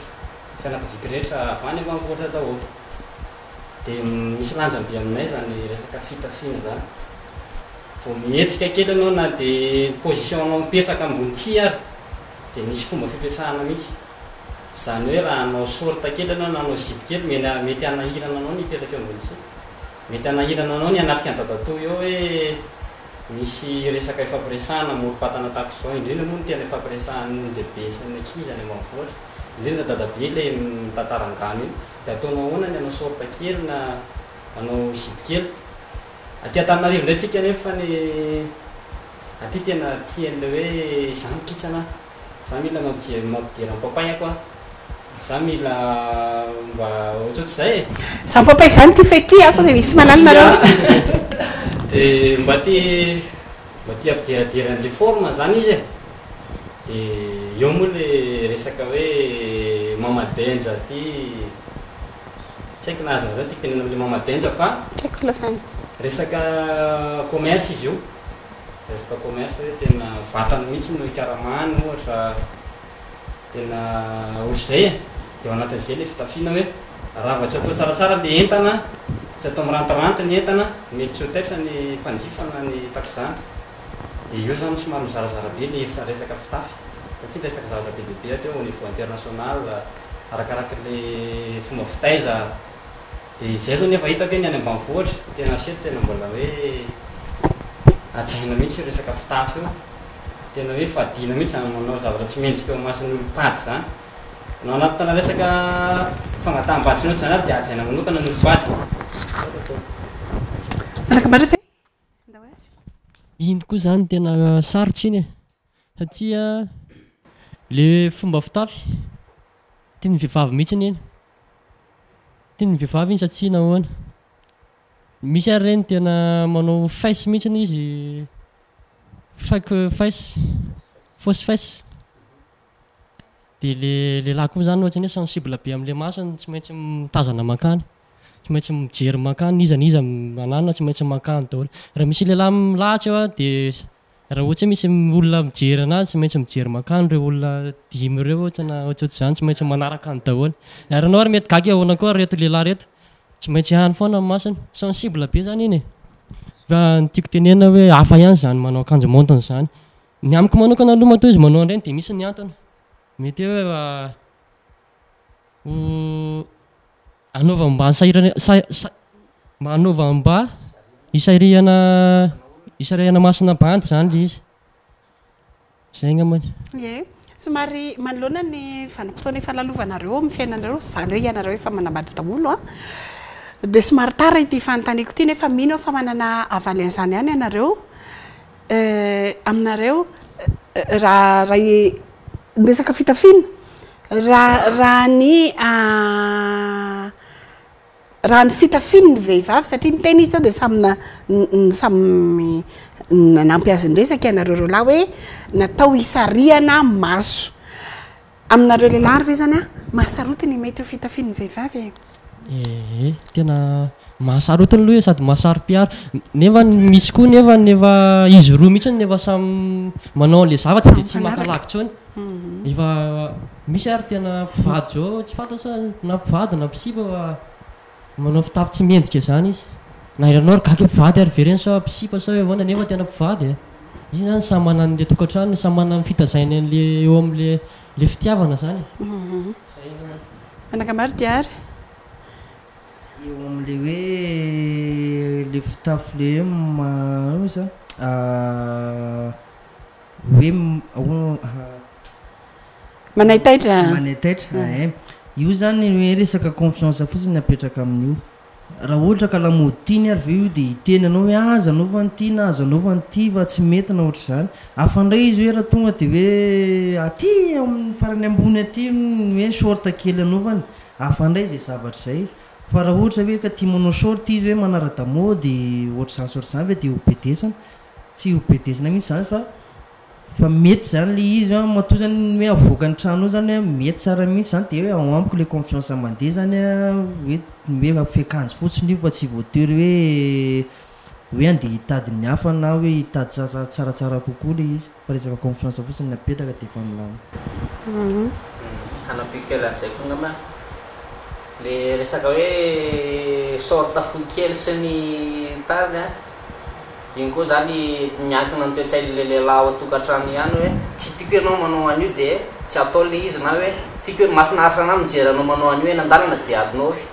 fianakaviako rehetra avy any ambanivohitra daholo. Dia misy lanjany be aminay izany resaka fitafiana izany. Vao mihetsika kely ianao na dia ny position anao mipetraka ambony tsihy ary dia misy fomba fipetrahana mihitsy. Izany hoe raha hanao short kely ianao na hanao zipo kely mety hanahirana anao ny hipetraka eo ambony tsihy. Mety hanahirana anao ny hanatrika an'i dadatoa eo hoe misy resaka ifampiresahana amorom-patana tahaka izao. Indrindra moa ny tena ifampiresahan'ny olon-dehibe sy ny ankizy any ambanivohitra. Indrindra dadabe ilay mitantara angano iny. Dia ataonao ahoana ny hanao short kely na hanao zipo kely? Aty Antananarivo indray tsika nefa ny. Aty tena tia an'ilay hoe za mikitsana, za mila mampijery mampidera an'i papay-ako aho, za mila mba ohatsohatr'izay e. Za papay zany ity fety ity a, sao dia misy mahalala nareo. Dia mba te mba te hampideradera an'ilay forme zany izy e. Dia eo moa ilay resaka hoe mama denja ity, tsy haiko na azonareo ny tiako tenenina amin'ilay mama denja fa Tsy haiko aloha zany. resaka commerce izy io. Resaka commerce hoe tena vatany mihitsy no ikaramany ohatra, tena ohatr'izay e. Dia ao anatin'izay ilay fitafiana hoe raha vao tsy atao tsaratsara ilay entana, tsy atao mirantiranty ny entana, mety tsy ho taitra ny mpanjifa na ny taxi-zany. Dia eo izany somary mizarazara be ilay hevitra resaka fitafy, satria resaka zavatra be dia be aty au niveau international, arakarak'ilay fomba fitaiza. Dia izay izao nefa hitako hoe ny any ambanivohitra, tena hatreto tena mbola hoe hajaina mihitsy io resaka fitafy io. Tena hoe fadiana mihitsy izany manao zavatra tsy mendrika eo imason'ny olom-pady izany. Na anatina resaka fangataham-bady sy ny ohatr'izany ary dia hajaina manokana ny olom-pady. Manakambatra ve? Iny koa zany tena sarotra iny e, satria le fomba fitafy tian'ny vehivavy mihitsiny iny, tian'ny vehivavy iny satria nahoana? Misy ary reny tena manao fesse mihitsiny izy, fake fesse, fausse fesse. Dia le lehilahy koa zany ohatrany hoe sensible be amle masony, tsy maintsy mitazana mankany, tsy maintsy mijery mankany n'iza n'iza mananona tsy maintsy mankany daholo. Raha misy lehilahy milahatra eo an dia raha ohatra hoe misy olona mijery anazy tsy maintsy mijery mankany ireo olona dimy ireo ohatra na ohatsohatr'izany tsy maintsy manaraka any daholo. Ary ianao ary mety gaga hoe ahoana koa ary ireto lehilahy ireto, tsy maintsy any foana ny masony, sensible be zany iny e. Fa ny tiako tenenina hoe hafa ihany izany manao akanjo maontina izany. Ny amiko manokana aloha matoa izy manao an'ireny dia misy ny antony. Mety hoe ho anaovany mba sahirana sa- sa- mba anaovany mba hisarihana hisarihana masona bandy izany ilay izy. Izay angambany. Ie. Somary manoloana ny vanim-potoana efa lalovanareo amin'ny fiainanareo, izany hoe ianareo efa manambady daholo an, dia somary tara ity fanontaniako ity nefa mino aho fa manana havaly an'izany ihany ianareo. Aminareo raha raha ny resaka fitafiana, raha raha ny raha ny fitafian'ny vehivavy satria niteny izy teo dia samy na- samy nanampy azy niresaka ianareo roa lahy hoe natao hisarihana maso. Aminareo lehilahy ary ve izany an, mahasarotiny ny mety ho fitafian'ny vehivavy e? Ee, tena mahasarotiny aloha e sady mahasaro-piaro, nefa misy koa nefa efa izy roa mihitsy no efa samy manao an'ilay zavatra dia tsy maka lagy intsony, efa misy ary tena mpivady zao tsy fantatra na mpivady na mpisipa fa Manao fitafy tsy mendrika izany izy. Na ianao ry gaga mpivady ary ve reny sa mpisipa sa hoe ahoana nefa tena mpivady e. Izy zany samy manana an'le tokantranony, samy manana ny fitazainy an'le eo am'le le fitiavana zany e. Zay angambany. Anakambary Diary. Eo am'le hoe le fitafy le hoe ma- ahoana moa izany hoe ahoana Manaitaitra. Manaitaitra, ein. Io zany hoe resaka confiance fotsiny apetraka amin'io. Raha ohatra ka lamaody tiany ary ve io dia hiteny anao hoe aza anaova an'ity na aza anaova an'ity fa tsy mety na ohatr'izany. Hafa indray izy hoe raha tonga dia hoe aty amin'ny farany ambony aty ny hoe short kely anaovany. Hafa indray izay zavatra izay. Fa raha ohatra hoe ka tia manao short izy hoe manara-damaody ohatr'izany sy ohatr'izany ve dia ho bedesina? Tsy ho bedesina mihitsy izany fa. Fa mety zany le izy an, matoa zany ny hoe avoaka ny trano ao zany an, mety tsara mihitsy zany de hoe ao amiko le confiance mandeha zany an, hoe ny hoe fiakanjo fotsiny io fa tsy voatery hoe hoe andeha hitady ny hafa na hoe hitady tsara tsaratsara kokoa le izy fa resaka confiance fotsiny no apetraka de efa milamina. Hanampiko kely an'izay koa angamba aho. Le resaka hoe short fohy kely sy ny tariny an, Iny koa zany miankina ny toetsain'le lehilahy ao an-tokantrano ihany hoe tsy tiako ianao manao an'io dia tsy atao le izy na hoe tiako hoe mahafinaritra anah mijery anao manao an'io eny an-dalana dia anaovy.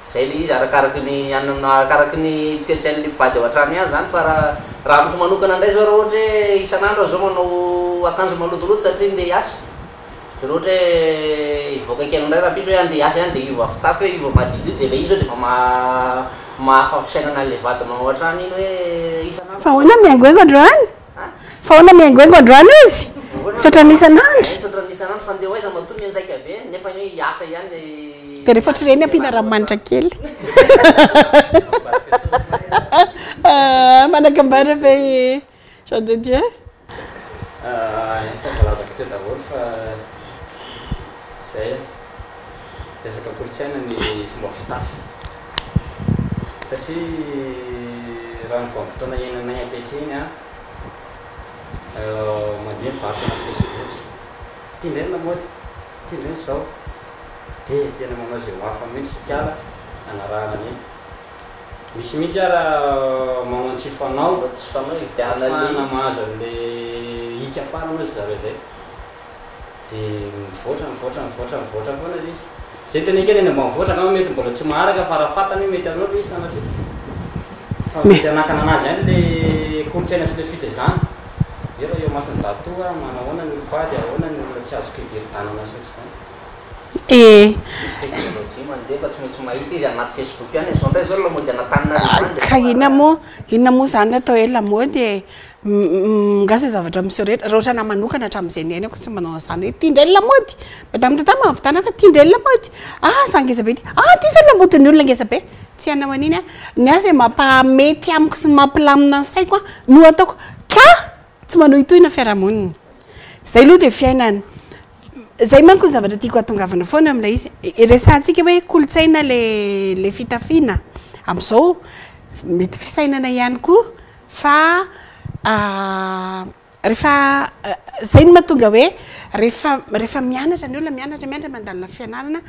Zay le izy arakaraky ny arakaraky ny toetsain'le mpivady ao an-trano ihany zany fa raha raha amiko manokana indray zao raha ohatra hoe isan'andro aho zao manao akanjo malotoloto satria ndeha hiasa Dia raha ohatra hoe hivoaka kely indray rahampitso hoe handeha hiasa ihany dia hiova fitafy hoe hiova madiodio dia ilay izy zao dia efa maha mahafa fisainana an'ilay vadinao hatrany iny hoe isan'andro. Fa ahoana mihaingohaingo androany? Fa ahoana mihaingohaingo androany ozy? Tsy ohatran'ny isan'andro? Tsy ohatran'ny isan'andro fa ndeha ho aiza matoa mianjaika be nefa ny hoe hiasa ihany le Dia rehefa ohatr'ireny ampiana ranomanitra kely. Manakambara ve i Jean de Dieu? Efa voalazako teo daholo fa izay e. Resaka kolontsaina ny fomba fitafy. Satria raha ny vanim-potoana iainanay ankehitriny an, mandeha mivarotra anaty Facebook. Ity indray ny lamaody, ity indray ny izao. Dia tena manao izay ho hafa mihitsy ikala hanarahana an'iny. Misy mihitsy ara manao ny tsy fanao, Tsy fanao hividianana ahafahana ilay izy. mahazo an'ilay hika farany hozy zareo izay. Dia mivoatra, mivoatra, mivoatra, mivoatra foana ilay izy. Izay no teneniko hoe ny any ambanivohitra angamba mety mbola tsy maharaka fa raha fantany hoe mety hanao ilay izy sanatria. Fa mety hanakana anazy ihany ilay kolontsaina sy ilay fitaizana. Hoe raha eo imason'i Dadatoa manahoana ny olom-pady, ahoana ny olona tsy azoko hibiridanana sy ohatr'izany. E. Teknolojia mandeha fa tsy maintsy mahita izy anaty Facebook any. Izao indray izao lamaody an'Antananarivo any dia Ka inona moa, inona moa izany no atao hoe lamaody e? Nga izay zavatra miseho rehetra, raha ohatra anah manokana hatramin'izay niainako tsy manao an'izany hoe ity indray ny lamaody, madame Tata mahavitana fa ity indray ny lamaody, ah za ngeza be ity, ah ity izao ny lamaodin'ny olona ngeza be, tsy hanao an'iny aho, ny ahy izay mampamety amiko sy mampilamina ny saiko no ataoko, ka tsy manohitohina fiarahamonina, izay aloha dia fiainana, izay manko ny zavatra tiako hahatongavana foana amin'ilay izy, resahantsika hoe kolontsaina ilay ilay fitafiana amin'izao, mety fisainana ihany koa. Fa rehefa zay no mahatonga hoe rehefa rehefa mianatra ny olona, mianatra mianatra mandalina fianarana,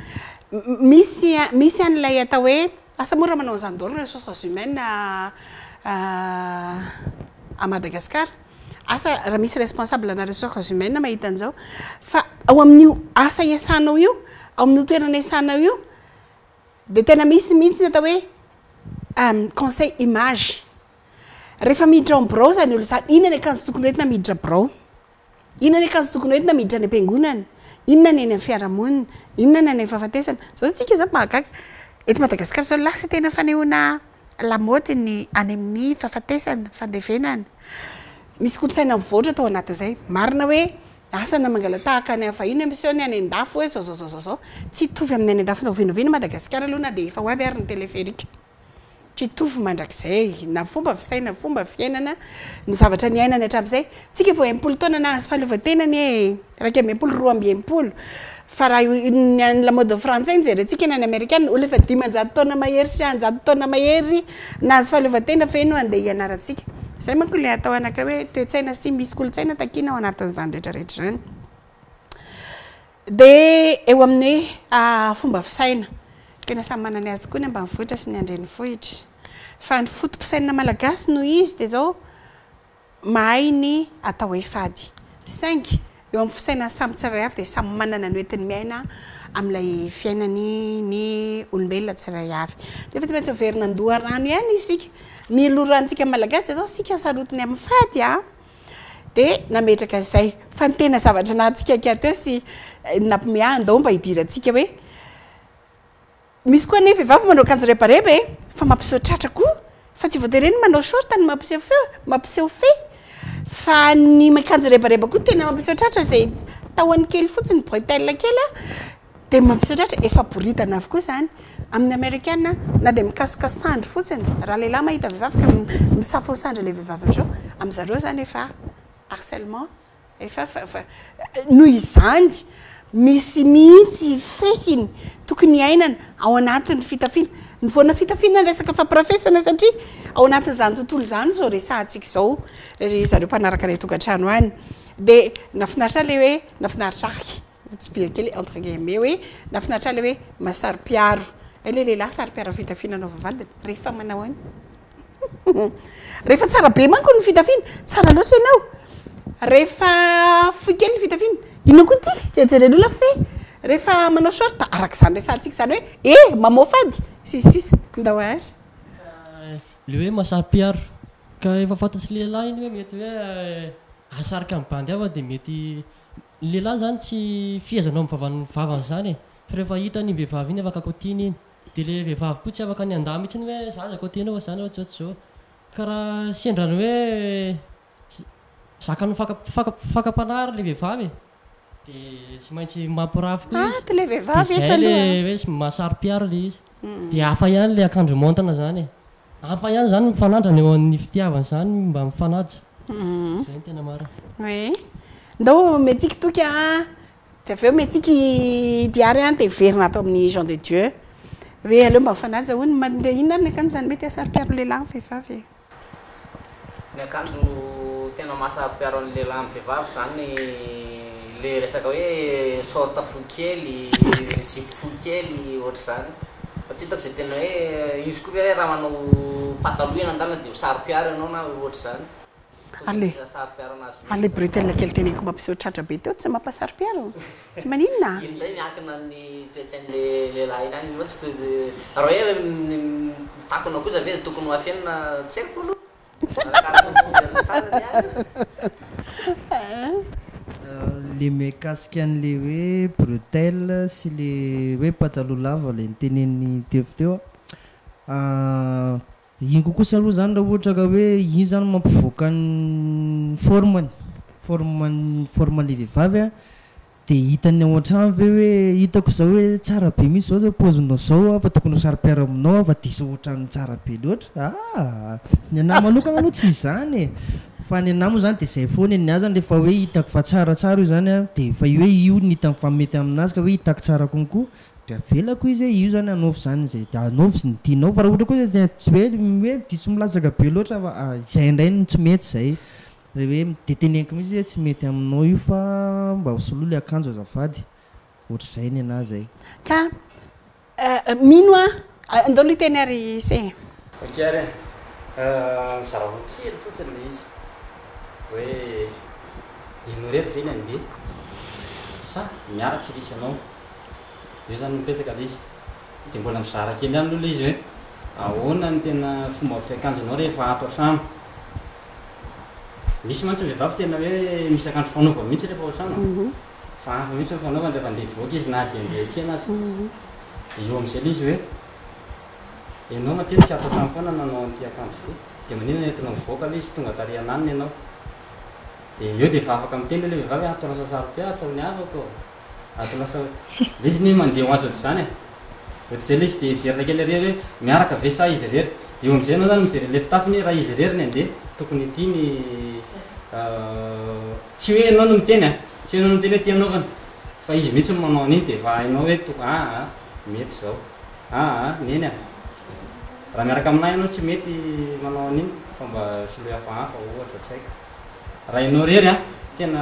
misy misy an'ilay atao hoe asa moa raha manao an'izany daholo ny ressources humaines à Madagascar, asa raha misy responsable ana ressources humaines mahita an'izao, fa ao amin'io asa iasanao io, ao amin'io toerana iasanao io, Dia tena misy mihitsy ny atao hoe conseil image. Rehefa miditra ao amin'ny birao izany olona izany, inona ny akanjo tokony hoentina miditra birao? Inona ny akanjo tokony hoentina miditra any am-piangonana? Inona ny any amin'ny fiarahamonina? Inona ny any amin'ny fahafatesana? Izao isika izao mahagaga, eto Madagasikara izao lasa tena fanehoana lamaody ny any amin'ny fahafatesana, fandevenana. Misy kolontsaina mivoatra tao anatin'izay. Marina hoe Asa na mangala-tahaka any vahiny hoe miseho ny any an-dafy hoe zao zao zao zao zao. Tsy hitovy amin'ny any an-dafy na oviana oviana i Madagasikara aloha na dia efa ho avy ary ny téléphérique. Tsy hitovy mandrakizay na fomba fisaina, fomba fiainana, ny zavatra niainana hatramin'izay. Tsika vao 60 taona nahazo fahaleovantena anie e! 61, 62. Fa raha ny an'ny lamaody frantsay no jerentsika na ny amerikana, olona efa 500 taona mahery sy anjato taona mahery nahazo fahaleovantena ve no andeha hianarantsika? Izay manko ilay atao anankiray hoe toe-tsaina sy misy kolontsaina takiana ao anatin'izany rehetra rehetra izany. Dia eo amin'ny fomba fisaina, tena samy manana ny azy tokoa ny ambanivohitra sy ny andrenivohitra. Fa ny foto-pisainana malagasy noho izy dia izao, mahay ny atao hoe fady. Saingy eo amin'ny fisainan'ny samy tsirairay avy dia samy manana ny hoentiny miaina amin'ilay fiainany ny olombelona tsirairay avy. Nefa tsy maintsy miverina an-doharano ihany isika. Ny loharanontsika malagasy dia izao, isika sarotiny amin'ny fady an! Dia nametraka izay. Fa ny tena zavatra nahatsikaiky ahy teo sy nampiomehy ahy, andao mba hidirantsika hoe, Misy koa anie vehivavy manao akanjo rebareba e! Fa mampiseho tratra koa! Fa tsy voatery hoe ny manao short no mampiseho feo, mampiseho fe! Fa ny miakanjo rebareba koa tena mampiseho tratra izay tahony kely fotsiny, bretelle kely an, dia mampiseho tratra, efa boridana avokoa izany. Amin'ny amerikana na dia mikasoka sandry fotsiny, raha lehilahy mahita vehivavy ka misafo ny sandry ilay vehivavy ohatr'izao, amin'zareo izany efa harcèlement. Efa fa noho izany misy mihitsy fehiny tokony hiainana ao anatin'ny fitafiana. Ny voana fitafiana ny resaka fampirafesana satria ao anatin'izany tontolo izany izao resahantsika izao ry zareo mpanaraka any an-tokantrano any. Dia nahafinaritra ahy ilay hoe nahafinaritra ahy, tsipihako kely entre guillemets hoe nahafinaritra ahy ilay hoe mahasaro-piaro. Hay ilay lehilahy saro-piaro amin'ny fitafiana anaovan'ny vadiny rehefa manao an'io. Rehefa tsara be manko ny fitafiana, tsara loatra ianao. Rehefa fohy kely ny fitafiana, inona koa ity? Jerijeren'olona fe. Rehefa manao short, araka izany resahantsika izany hoe eh mamoafady sy ny sisa. Ndao ary. Le hoe mahasaro-piaro, ka efa fantatry lehilahy iny hoe mety hoe hahasarika ny bandy hafa dia mety, ny lehilahy zany tsy fihezanao amin'ny vavan'ny vavany zany e, fa rehefa hitany iny vehivavy iny afaka kotiny iny. Dia le vehivavy koa tsy afaka ny handà mihitsy ny hoe za aza côté-nao fa za nareo tsy zao tsy zao. Ka raha sendra ny hoe Zakan'ny faka faka fakam-panahy ary le vehivavy e. De tsy maintsy mampirafy koa izy. Ato le De vehivavy zay eto le aloha. hoe sy mahasaro-piaro le izy. De hafa ihany le akanjo maontina zany e. Hafa ihany zany mifanandrana eo amin'ny fitiavana zany mba mifanaja. Zay no tena marina. Oui. Ndao omentsika toky a, de avy eo omentsika i Diary a, de miverina ato amin'ny Jean de Dieu. Hoe aleo mba mifanaja hono, mandeha inona ary ny akanjo zany mety hahasaro-piaro lehilahy ny vehivavy e. Ny akanjo tena mahasaro-piaro ny lehilahy amin'ny vehivavy zany le resaka hoe short fohy kely, zipo fohy kely ohatr'izany. Fa tsy hitako izay tena hoe izy koa ve raha manao pataloha eny an-dalana dia ho saro-piaro ianao na ohatr'izany. Ary le ary le bretelle kely teneniko mampiseho tratra be teo tsy mampasaro-piaro? Tsy maninona? Iny indray miankina amin'ny toe-tsain'le lehilahy iny ihany, moa tsy toy raha hoe mitakona kosa ve dia tokony ho afenina tsy haiko aloha, arakaraka ny fijerin'ny sasany ihany io. Le mikasika an'le hoe bretelle sy le hoe pataloha lava le notenenin'i Tevo teo a, Iny kokoa sa aloha zany raha ohatra ka hoe iny zany mampivoaka ny forme-ny, forme-ny forme-n'le vehivavy a, de hitan'ny ao an-trano ve hoe hitako zao hoe tsara be mihitsy zao zao paozinao zao a fa tokony ho saro-piaro aminao aho fa diso ohatran'ny tsara be loatra, aa! Ny anahy manokana aloha tsy izany e, fa ny anahy moa zany de zay foana e, ny ahy zany rehefa hoe hitako fa tsaratsara io zany a de efa hoe io no hitany fa mety aminazy ka hoe hitako tsara konko De avelako izy hoe io zany anaovy zany zay de anaovy ny tianao fa raha ohatra koa izy tsy hoe hoe diso milatsaka be loatra fa zay indray no tsy mety zay, le hoe de teneniko mihitsy hoe tsy mety aminao io fa mba soloy le akanjo azafady, ohatr'izay ny anahy zay. Ka mino aho, andao aloha hiteny ary ise e. Ok ary e. Mizara roa kely fotsiny ilay izy. Hoe ianao irery ve ny handeha sa miara tsy hisy anao? Eo zany mipetraka le izy. De mbola mizara kely ihany aloha le izy hoe ahoana ny tena fomba fiakanjonao rehefa ato an-trano. Misy mantsy ny vehivavy tena hoe misy akanjo fanaovany mihitsy rehefa ao an-trano an. Fa hafa mihitsy ny fanaovany rehefa andeha hivoaka izy na dia andeha hiantsena aza. De eo amin'izay le izy hoe ianao matetika ato an-trano foana nanao an'ity akanjo ity, de maninona entinao mivoaka le izy tonga tarihana aminy ianao. De eo de efa afaka miteny le vehivavy hoe ato lasa saro-piaro, ataon'ny havako ô. Ato lasa le izy anie mandeha ho azy ohatr'izany e! Ohatr'izay le izy de heverina kely ary hoe miaraka ve sa izy irery? De eo am'zay ianao zany mijery an'le fitafiny hoe raha izy irery ny handeha tokony ity ny tsy hoe ianao no miteny an! Tsy hoe ianao no miteny hoe ty anaovana fa izy mihitsy no manao an'iny de efa hainao hoe toko aa mety izao aa neny a! Raha miaraka aminà ianao tsy mety manao an'iny fa mba soloy hafahafa ohatra tsy haiko. Raha ianao irery an, tena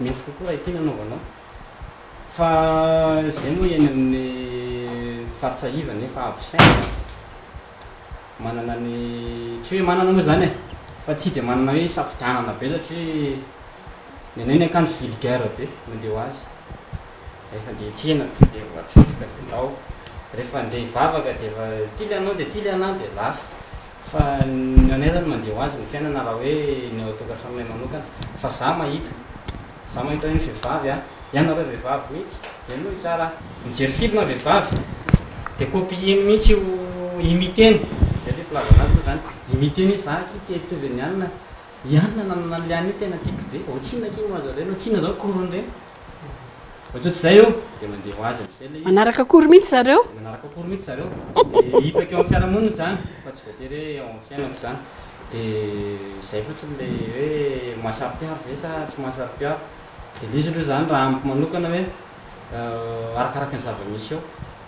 mety kokoa raha ity no anaovanao. Fa izay moa eny amin'ny faritra iva nefa avo saina e. Manana ny, tsy hoe manana moa izany e, fa tsy dia manana hoe isafidianana be satria ny anay ny akanjo vulgaire be mandeha ho azy. Rehefa andeha hiantsena tonga dia atsofoka dia ndao, rehefa andeha hivavaka dia efa ity ilay anao dia ity ilay anah dia lasa. Fa ny anay zany mandeha ho azy ny fiainana raha hoe ny ao an-tokantranonay manokana. Fa za mahita, za mahita hoe ny vehivavy an, ianareo vehivavy mihitsy, henoy tsara an, mijery film vehivavy dia copier-ny mihitsy io, imiter-ny, zay le filazana azy moa zany, imiter-ny hoe za akia te hitovy an'i anona, i anona nanana an'le anona io tena tiako be, ohatsinona akia no azo alaina, ohatsinona zao cours-n'ireny. Ohatrohatr'izay eo, dia mandeha ho azy amin'izay ilay izy. Manaraka cours mihitsy zareo? Manaraka cours mihitsy zareo. Dia hitako eo amin'ny fiarahamonina izany, fa tsy voatery hoe eo amin'ny fiainako izany. Dia izay fotsiny ilay hoe mahasaro-piaro ve sa tsy mahasaro-piaro. Dia ilay izy aloha izany raha amiko manokana hoe arakaraka ny zava-misy eo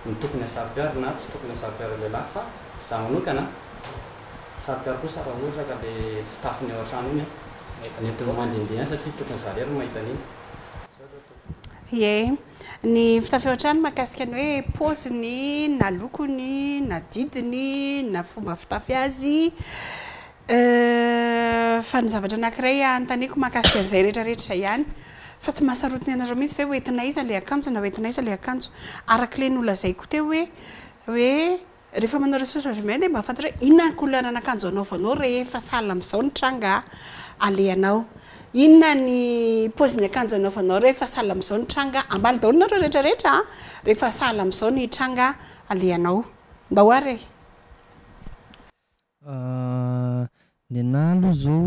no tokony hahasaro-piaro na tsy tokony hahasaro-piaro lehilahy fa izaho manokana saro-piaro kosa raha ohatra ka ilay fitafiny ao an-trano iny an, ny entiny mandehandeha any satria tokony za irery no mahita an'iny. Ie. Ny fitafy ao an-trano mahakasika ny hoe paoziny na lokony na didiny na fomba fitafy azy. Fa ny zavatra anankiray anontaniako mahakasika an'izay rehetra rehetra izay ihany, fa tsy mahasarotiny anareo mihitsy ve hoentina aiza ilay akanjo na hoentina aiza ilay akanjo? Araka ilay nolazaiko teo hoe hoe Rehefa manao ressources humaines dia mba fantatra hoe inona ny couleur an'akanjo anaovanao rehefa sahala amin'izao ny tranga alehanao. Inona ny paozin'ny akanjo anaovanao rehefa sahala amin'izao ny tranga, ambany daholo nareo rehetra rehetra a, rehefa sahala amin'izao ny tranga alehanao. Ndao ary e. Ny anah aloha zao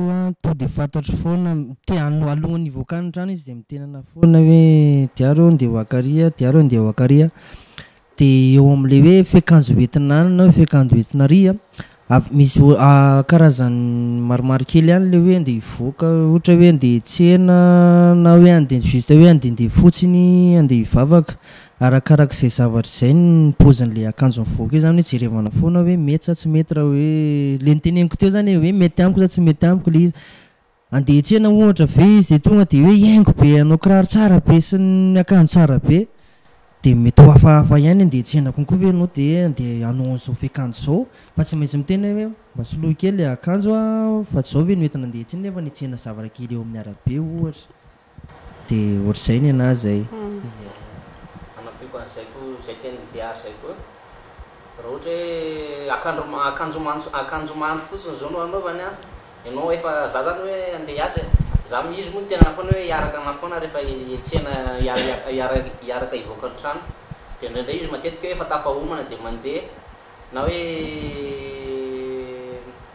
a. to de fantatro foana, te ano- alohan'ny hivoakany ny trano izy de miteny anahy foana hoe Diary ô ndeha ho akary a, Diary ô ndeha ho akary a. De eo am'le hoe fiakanjo hoentina any na hoe fiakanjo hoentina ary a, av- misy o- karazany maromaro kely ihany le hoe andeha hivoaka ohatra hoe andeha hiantsena na hoe andeha juste hoe andehandeha fotsiny, andeha hivavaka. Arakarak'izay zavatra izay ny paozin'le akanjo mivoaka eo zany hoe jerevana foana hoe mety sa tsy mety raha hoe le noteneniko teo zany e hoe mety amiko sa tsy mety amiko le izy. Andeha hiantsena ohatra ve izy de tonga de hoe hihaingo be hanao kiraro tsara be sy ny akanjo tsara be, de mety ho hafahafa ihany andeha hiantsena konko ve ianao de andeha hanao an'zao fiakanjo zao fa tsy maintsy miteny aho hoe mba soloy kely le akanjo a fa tsy zao ve no entina andeha hiantsena nefa hiantsena zavatra kely eo amin'ny arabe ohatra. De ohatr'izay ny anah zay. Hanampiako an'izay koa izay tenin'i Diary izay koa, raha ohatra hoe akandro akanjo mantso akanjo mandry fotsiny izao no anaovany an, ianao efa za zany hoe andeha hiasa e, za izy moa niteny anahy foana hoe hiaraka anahy foana rehefa hiantsena hiara hiara hiaraka hivoaka ny trano, dia indraindray izy matetika hoe efa tafahomana dia mandeha na hoe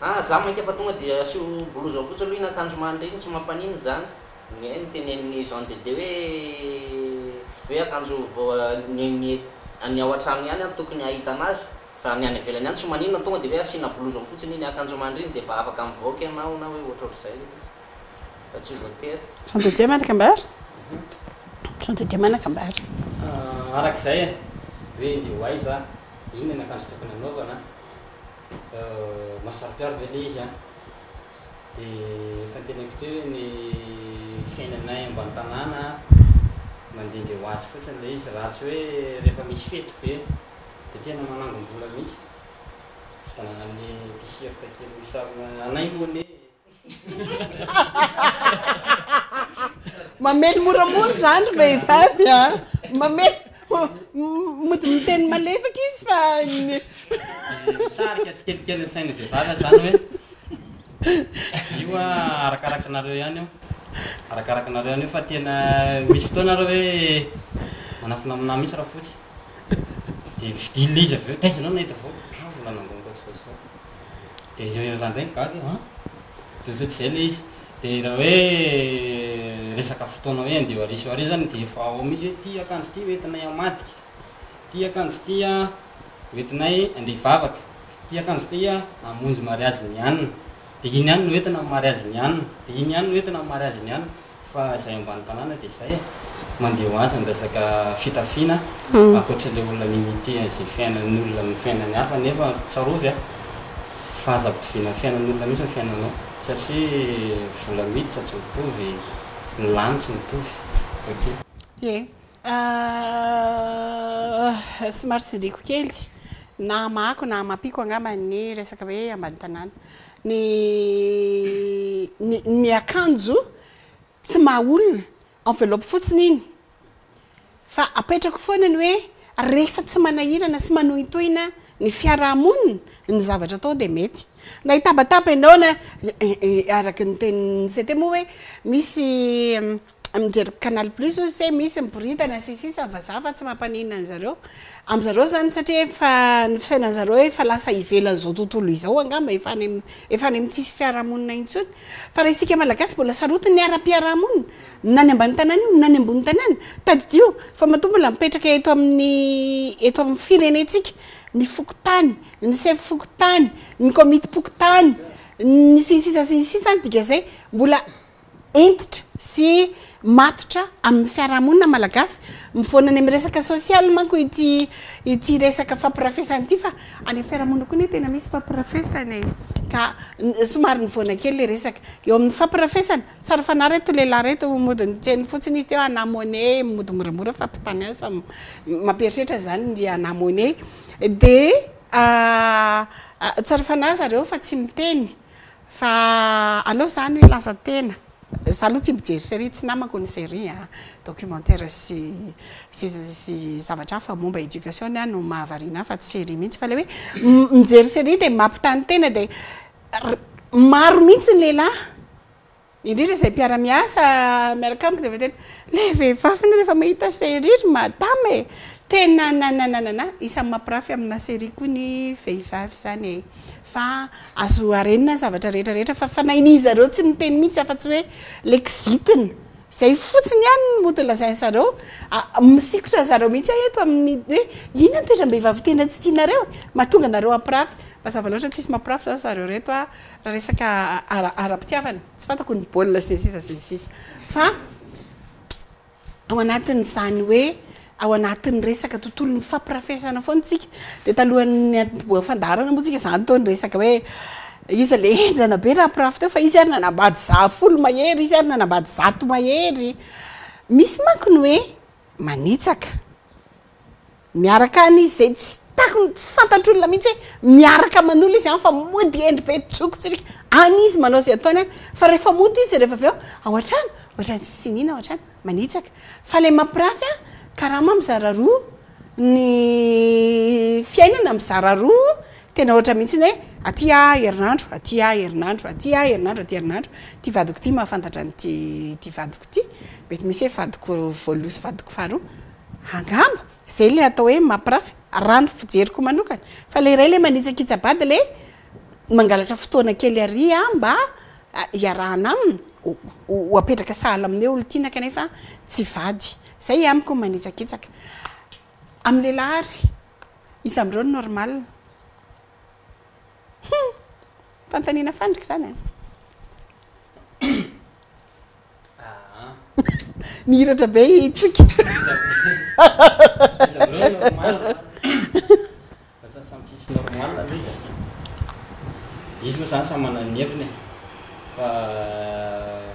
ah za mainka fa tonga dia asio blouson fotsiny aloha iny akanjo mandry iny tsy mampaninona izany. Ny ahy notenenin'i Jean Dede hoe hoe akanjo vao ny ny ny ao an-trano ihany an tokony hahitana azy fa ny any ivelany any tsy maninona tonga dia hoe asiana blouson fotsiny iny akanjo mandry iny dia efa afaka mivoaka ianao na hoe ohatrohatr'izay ilay izy fa tsy voatery. Jean de Dieu manakambara? Jean de Dieu manakambara. Arak'izay e, hoe ndeha ho aiza, inona ny akanjo tokony hanaovana, mahasaro-piaro ve ilay izy an? Dia efa noteneniko teo hoe ny fiainanay ambany tanàna mandehandeha ho azy fotsiny ilay izy raha tsy hoe rehefa misy fety be dia tena manangom-bola mihitsy. Fividianana an'ilay t-shirt kely misy sarina anay moa anie Mamely moramora izany ry vehivavy a! Mamely, mody miteny malefaka izy fa ny. Dia misarika tsikelikely ny sain'ny vehivavy aho izany hoe Io a arakaraky nareo ihany io, arakaraky nareo ihany io fa tena misy fotoana areo hoe manafina aminà mihitsy rafotsy de vidiana le izy avy eo, taiza enao nahita vola? Ah vola nangoniko atsy sy atsy, de izy za ndray gaga hoe an! de ohatrohatr'izay le izy, de raha hoe resaka fotoana hoe andeha ho ary sy ho ary zany de efa ao mihitsy hoe ty akanjo ty hoentinay hamadika, ty akanjo ty an hoentinay andeha hivavaka, Ity akanjo ity a, hamonjy mariazin'i Anna. Dia iny ihany no entina amin'ny mariazin'i Anna. Dia iny ihany no entina amin'ny mariazin'i Anna. Fa izay ambany tanàna dia izay e. Mandeha ho azy ny resaka fitafiana, ankoatra ilay olona mi-imiter an'izay fiainan'ny olona amin'ny fiainan'ny hafa nefa tsarovy a, fa aza ampitoviana amin'ny fiainan'ny olona mihitsy ny fiainanao satria vola miditra tsy mitovy, ny lany tsy mitovy. Ok. Ie. Somary tsindriako kely na hamahako na hamapiko angamba ny resaka hoe ambany tanàna. Ny ny ny akanjo tsy maha olona, enveloppe fotsiny iny. Fa apetrako foana ny hoe rehefa tsy manahirana sy manohintohina ny fiarahamonina ny zavatra atao dia mety. Na hitabataba ianao na araka ny tenin'i CT moa hoe misy mijery canal plus hozy se misy miboridana sy sisa vazaha fa tsy mampaninona an'zareo am'zareo zany satria efa ny fisainan'zareo efa lasa ivelan'izao tontolo izao angamba efa any am efa any amin'ny tsisy fiarahamonina intsony fa raha isika malagasy mbola sarotiny ny ara-piarahamonina na ny ambany tanàna io na ny ambony tanàna tadidio fa matoa mbola mipetraka eto amin'ny eto amin'ny firenentsika ny fokontany ny sefo fokontany ny komitim-pokontany ny sy ny sisa sy ny sisa ny dikazay mbola hentitra sy matotra amin'ny fiarahamonina malagasy. Mivoana any amin'ny resaka sosialy manko ity ity resaka fampirafesana ity fa any amin'ny fiarahamonina koa anie tena misy fampirafesana e. Ka somary nivoana kely ilay resaka. Eo amin'ny fampirafesana, tsara fanahy reto lehilahy reto, mody niteny fotsiny izy teo Anna Monet, mody moramora fampitany azy fa mampieritreritra izany ry Anna Monet. Dia tsara fanahy zareo fa tsy miteny. Fa aleo zany hoe lasa tena. Za aloha tsy mijery série, tsy namako ny série a. Documentaire sy sy sy zavatra hafa momba éducation ny ahy no mahavariana ahy fa tsy série mihitsy. Fa le hoe mijery série dia mampitany tena dia maro mihitsy ny lehilahy, indrindra izay mpiara-miasa miaraka amiko dia efa tena, le vehivavy anie rehefa mahita série ry madama e! Tena nanananana, isan'ny mampirafy amina série koa ny vehivavy izany e. Fa azo harenina ny zavatra rehetra rehetra fa fanahin'izy zareo tsy miteny mihitsy afa-tsy hoe le kizitina. Zay fotsiny ihany no mody lazain zareo. Misikotra zareo mihitsy aho eto amin'ny hoe inona ny toetram-behivavy tena tsy tianareo e? Mahatonga anareo hampirafy. Mazava loatra tsisy mampirafy zany zareo reto a, raha resaka ara-pitiavana. Tsy fantako ny baolina sy ny sisa sy ny sisa. Fa. Ao anatin'izany hoe ao anatin'ny resaka tontolon'ny fampirafesana foana isika, dia talohan'ny niantombohan'ny fandaharana moa isika izany toa niresaka hoe iza ilay henjana be raha mpirafy teo fa izy ary nanambady folo mahery, izy ary nanambady 100 mahery. Misy manko ny hoe manitsaka. Miaraka any izy zay tsy takony tsy fantatr'olona mihitsy hoe miaraka aman'olona izy any fa mody hendry be tsokotsirika any izy manao izay ataony any fa rehefa mody izy rehefa avy eo ao an-trano ohatran'ny tsy siniana ao an-trano manitsaka fa ilay mampirafy an karama mizara roa ny fiainana mizara roa tena ohatra mihitsy ny hoe aty aho herinandro aty aho herinandro aty aho herinandro aty herinandro ity vadiko ity mahafantatra an'ity ity vadiko ity mety misy hoe vadiko voalohany sy vadiko faharoa Angamba izay ilay atao hoe mampirafy, raha ny fijeriko manokana. Fa ilay iray ilay manitsakitsa-bady ilay mangalatra fotoana kely ary mba hiarahana aminy, ho apetraka sahala amin'ny hoe olon-tiana kanefa tsy vady. Izay amiko ny manitsakitsaka. Amin'ny lehilahy ary, iza amin'ireo no normal? Hum! Fanontaniana fandrika izany an! Mihiratra be i Toky. Iza amin'ireo no normal? Fa tsy samy tsisy normal aloha izy e. Izy moa izany samy manana ny heviny e. Fa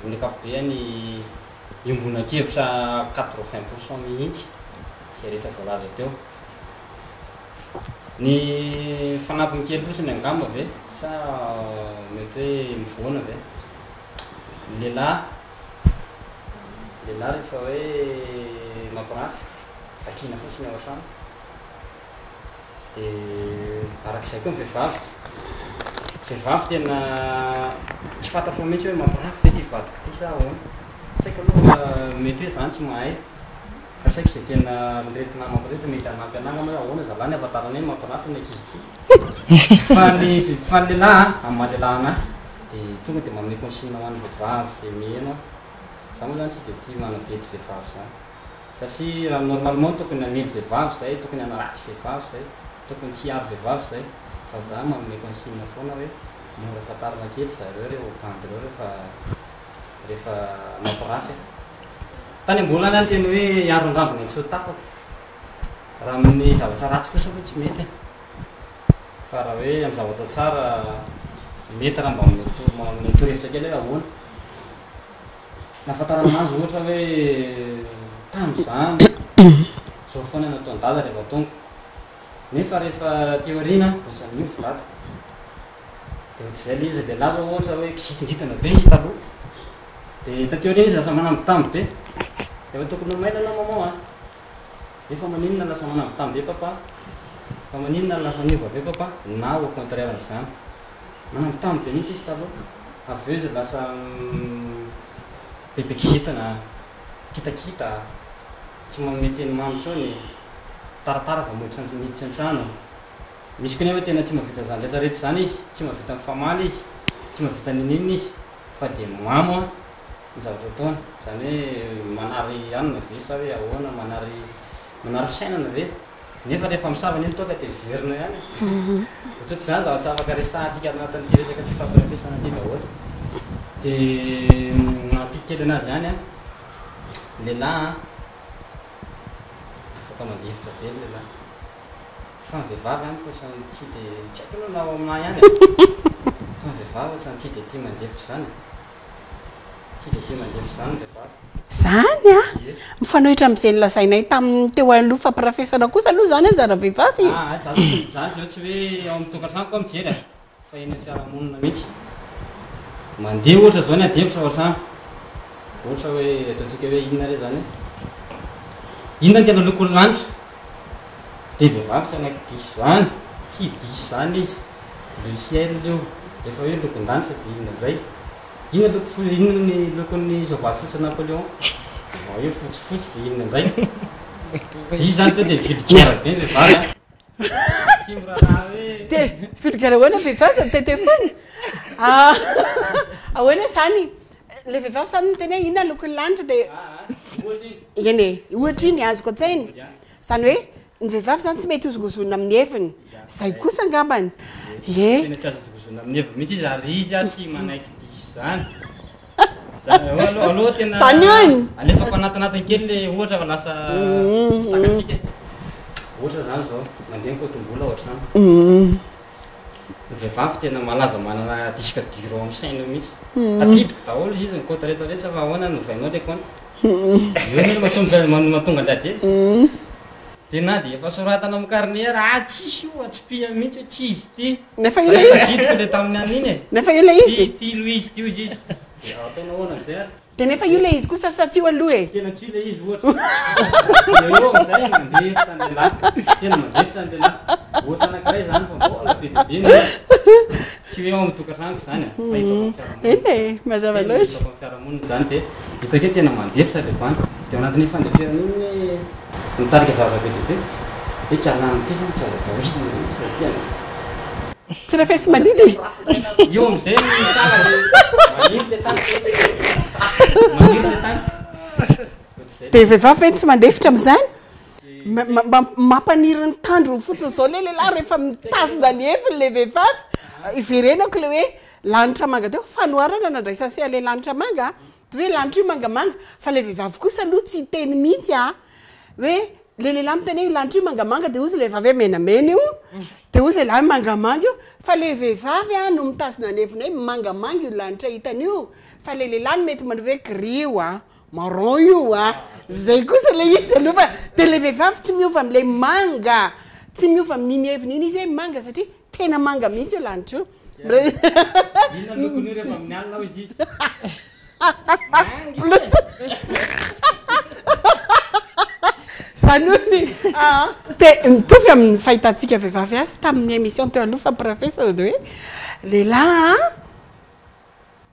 amin'ny ankapobeny iombonakevitra 80 pour cent mihitsy izay rehetra voalaza teo. Ny fanampiny kely fotsiny angamba ve sa mety hoe mivoana ve? Ny lehilahy, ny lehilahy rehefa hoe mampirafy, vakiana fotsiny ao an-trano. Dia arak'izay koa ny vehivavy. Vehivavy tena tsy fantatro mihitsy hoe mampirafy ve ity vadiko ity sa ahoana. Tsy haiko aloha fa mety hoe izaho no tsy mahay. Fa saiko izay tena ireto namako ireto mety hanampy anah angamba hoe ahoana zalahy ny ahafantarana hoe mampirafy ny ankizy ity. Fa ny fa ny lehilahy an, amin'ny maha lehilahy anah, dia tonga dia manome consigne ho an'ny vehivavy izay miheno aho. Za moa zany tsy dia tia manabedy vehivavy zany. Satria raha normalement tokony hamely vehivavy zay, tokony hanaratsy vehivavy zay, tokony tsy hiaro vehivavy zay, fa za manome consigne foana hoe mora fantarina kely zareo reo bandy reo refa rehefa mampirafy a. Tany am-boalohany aho niteny hoe hiaro ny rambony tsy ho tapaka. Raha amin'ny zavatra ratsy kosa aloha tsy mety e. Fa raha hoe amin'ny zavatra tsara mety raha mba manome torohevitra kely hoe ahoana. Nahafantarana anazy ohatra hoe tamin'izany, izao foana no nataon'i Dada rehefa tonga. Nefa rehefa aty aoriana ohatran'ny miova Dada. Dia ohatr'izay ilay izy, lehilahy zao ohatra hoe kizitingitina be izy taloha, dia taty aoriana izy lasa manambitamby be, dia efa tokony ho mailo ianao maman a, nefa maninona lasa manambitamby be papa, fa maninona lasa niova be papa, na au contraire an'izany, manambitamby be mihitsy izy taloha, avy eo izy lasa bebe kizitina, kitakita, tsy manome teny mamy intsony, taratara vao miditra an-trano. Misy koa nefa tena tsy mahavita izany rehetra rehetra izany izy, tsy mahavita mifamaly izy, tsy mahavita n'inon'inona izy fa dia mamo an ny zavatra ataony, izany hoe manary hanina ve sa hoe ahoana, manary manary fisainana ve? Nefa rehefa misava anie ny toaka dia miverina ihany e! Ohatrohatr'izany zavatra afaka resahantsika anatin'ity resaka fifampirafesana ity daholo. Dia mampiko kely anazy ihany an, ny lehilahy an, afaka mandefitra be ny lehilahy. Fa ny vehivavy amiko ohatran'ny tsy de, tsy haiko aloha na ao aminà ihany e, fa ny vehivavy ohatran'ny tsy de tia mandefitra izany e, tsy de tia mandefitra izany ny vehivavy. Zany an! Ie. Mifanohitra amin'izay nolazainay tamin'ny teo aloha fampirafesana kosa aloha izany anjara vehivavy e! Aa za zao tsy, za zao tsy hoe ao amin'ny tokantranoko aho mijery e, Fa eny amin'ny fiarahamonina mihitsy. Mandeha ohatra izao ny adihevitra ao an-trano. Ohatra hoe ataontsika hoe inona re izany e? Inona ny tena lokon'ny lanitra? Dia vehivavy tsy hanaiky diso izany. Tsy diso izany izy. Bleu ciel io. Rehefa hoe lokon-danitra dia inona indray? Inona loko fo- inona ny lokon'ny soavaly fotsin'i Napoléon? Vao hoe fotsifotsy dia inona indray? Izy zany to de vulgaire be ny vehivavy a. Tsy miraharaha hoe. De vulgaire ahoana vehivavy sady miteniteny foana? Ah, ahoana zany? Le vehivavy zany miteny hoe inona lokon'ny lanitra de. Eny e, ohatra iny azoko an-tsaina. Zany hoe ny vehivavy zany tsy mety hozongozonina amin'ny heviny. Zay kosa angambany. Ie. Tena tsy azo hozongozonina amin'ny heviny mihitsy izy ary izy a tsy manaiky diso zany. Zany aloha aloha aloha tena Zany hono. alefako anatinatiny kely le ohatra fa lasa tsy takatsika e. Ohatra zany zao, mandeha ny kôtim-bola ao an-trano. Ny vehivavy tena malaza manana disque dur ao amin'ny saina mihitsy. Tadidiko daholo izy ny compte rehetra rehetra fa ahoana no ovainao le compte. Eo anie no mahatonga mahatonga an'ilay ady hevitra. Dia na dia efa soratana amin'ny carnet ary, ah tsisy io, atsipihany mihitsy hoe tsy izy ity. Nefa Za io ilay efa izy. tadidiko le tamin'ny an'iny e. Nefa io ilay izy. Ty ty Louise ty hozy izy. Dia ataonao ahoana amin'izay ary? Dia nefa io ilay izy kosa sa tsy io aloha e? Tena tsy io ilay izy ohatra. Dia eo amin'izay mandefitra ny lehilahy. Tena mandefitra ny lehilahy. Ohatra anankiray izany fa mbola be dia be ny tsy hoe ao amin'ny tokantranoko izany e, fa hitako amin'ny fiarahamonina. Eny e, mazava Tena loatra. hitako amin'ny fiarahamonina izany dia hitako hoe tena mandefitra ilay bandy. Dia ao anatin'iny fandeferana iny hoe mitarika zavatra be dia be. Hoe kialana amin'ity izany tsy azo atao mihitsy fa tena. Tsy refesi-mandidy e! Io amizay misala de maniry le tany maniry le tany. Dia vehivavy ve no tsy mandefitra amin'izany? Mampaniry ny tandrony fotsiny izao ilay lehilahy rehefa mitazona ny heviny ilay vehivavy. Iverenako ilay hoe lanitra manga teo, fanoharana nandraisan'i se an'ilay lanitra manga a! Dia hoe lanitra io mangamanga, fa ilay vehivavy kosa aloha tsy hiteny mihitsy a! Hoe ilay lehilahy miteny hoe io lanitra io mangamanga dia hozy ilay vehivavy hoe menamena io, dia hozy ilay lahy mangamanga io, fa ilay vehivavy a no mitazona ny heviny hoe mangamanga io lanitra hitany io, fa ilay lehilahy no mety manao hoe gris io a, marron io a, zay kosa ilay izy aloha fa dia ilay vehivavy tsy miova amin'ilay manga, tsy miova amin'iny heviny iny izy hoe manga satria tena manga mihitsy io lanitra io. Inona lokon'io rehefa amin'ny alina hozy izy? Plus. Zany hono ny aa te mitovy amin'ny fahitantsika vehivavy azy tamin'ny émission teo aloha fampirafesana dia hoe lehilahy an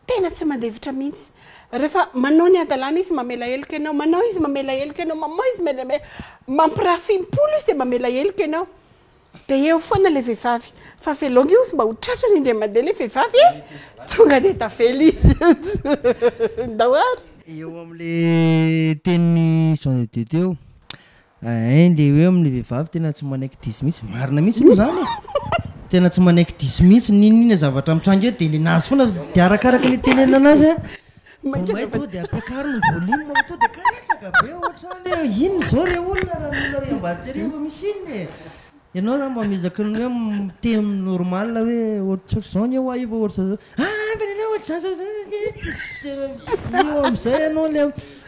tena tsy mandefitra mihitsy. Rehefa manao ny hadalana izy mamela heloka ianao, manao izy mamela heloka ianao, manao izy mamela mampirafy im-polo izy dia mamela heloka ianao. Dia eo foana ilay vehivavy. Fa avelao nge ozy mba ho tratrany indray mandeha ilay vehivavy e! Tonga dia tavela izy. Ndao ary. Eo amin'le tenin'i Jean de Dieu teo, ein le hoe amin'ny vehivavy tena tsy manaiky diso mihitsy, marina mihitsy aloha zany e! Tena tsy manaiky diso mihitsy, n'inon'inona zavatra mitranga eo de nenazy foana, de arakaraka ny itenenana anazy an, vao may tonga de ampiakaro ny volume fa tonga de karetsaka be ohatrany hoe inona izao re olona raha ny olona ary ambadika ary efa misy inona e! Ianao zany mba miezaka ny hoe miteny normal hoe ohatrohatr'izao anie hoa io fa ohatr'izao ah fa nenao ohatr'izany zao zao io am'izay ianao le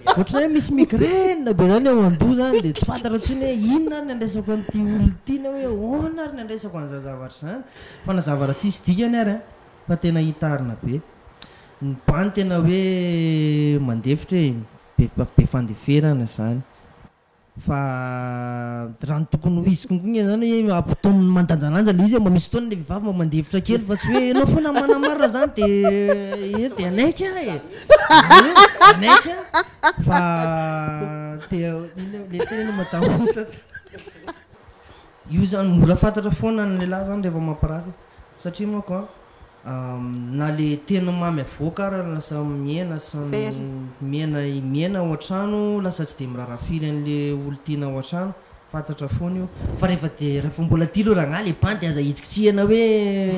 ohatran'ny hoe misy migraine be zany ao an-doha zany de tsy fantatra intsony hoe inona ary ny andraisako an'ity olona ity na hoe ahoana ary ny andraisako an'izany zavatra izany fa na zavatra tsisy dikany ary an fa tena hitarina be. Ny bandy tena hoe mandefitra e, be be fandeferana zany. Fa raha ny tokony ho izy kokoa nge zany hoe ampitaominy mandanjalanja le izy hoe mba misy fotoana le vehivavy mba mandefitra kely fa tsy hoe enao foana manamarina zany de eo de hanaiky aho e, hanaiky aho fa te inona le tenen'i madame Io zany mora fantatra foana ny lehilahy zany rehefa mampirafy satria manko an Na le tena mamy avoaka ara lasa mihena sy Very. mihena mihena ao an-trano lasa tsy de miraharaha firy an'le olon-tiana ao an-trano, fantatra foana io, fa rehefa de rehefa mbola tia aloha rangahy le bandy aza hitsikitsihana hoe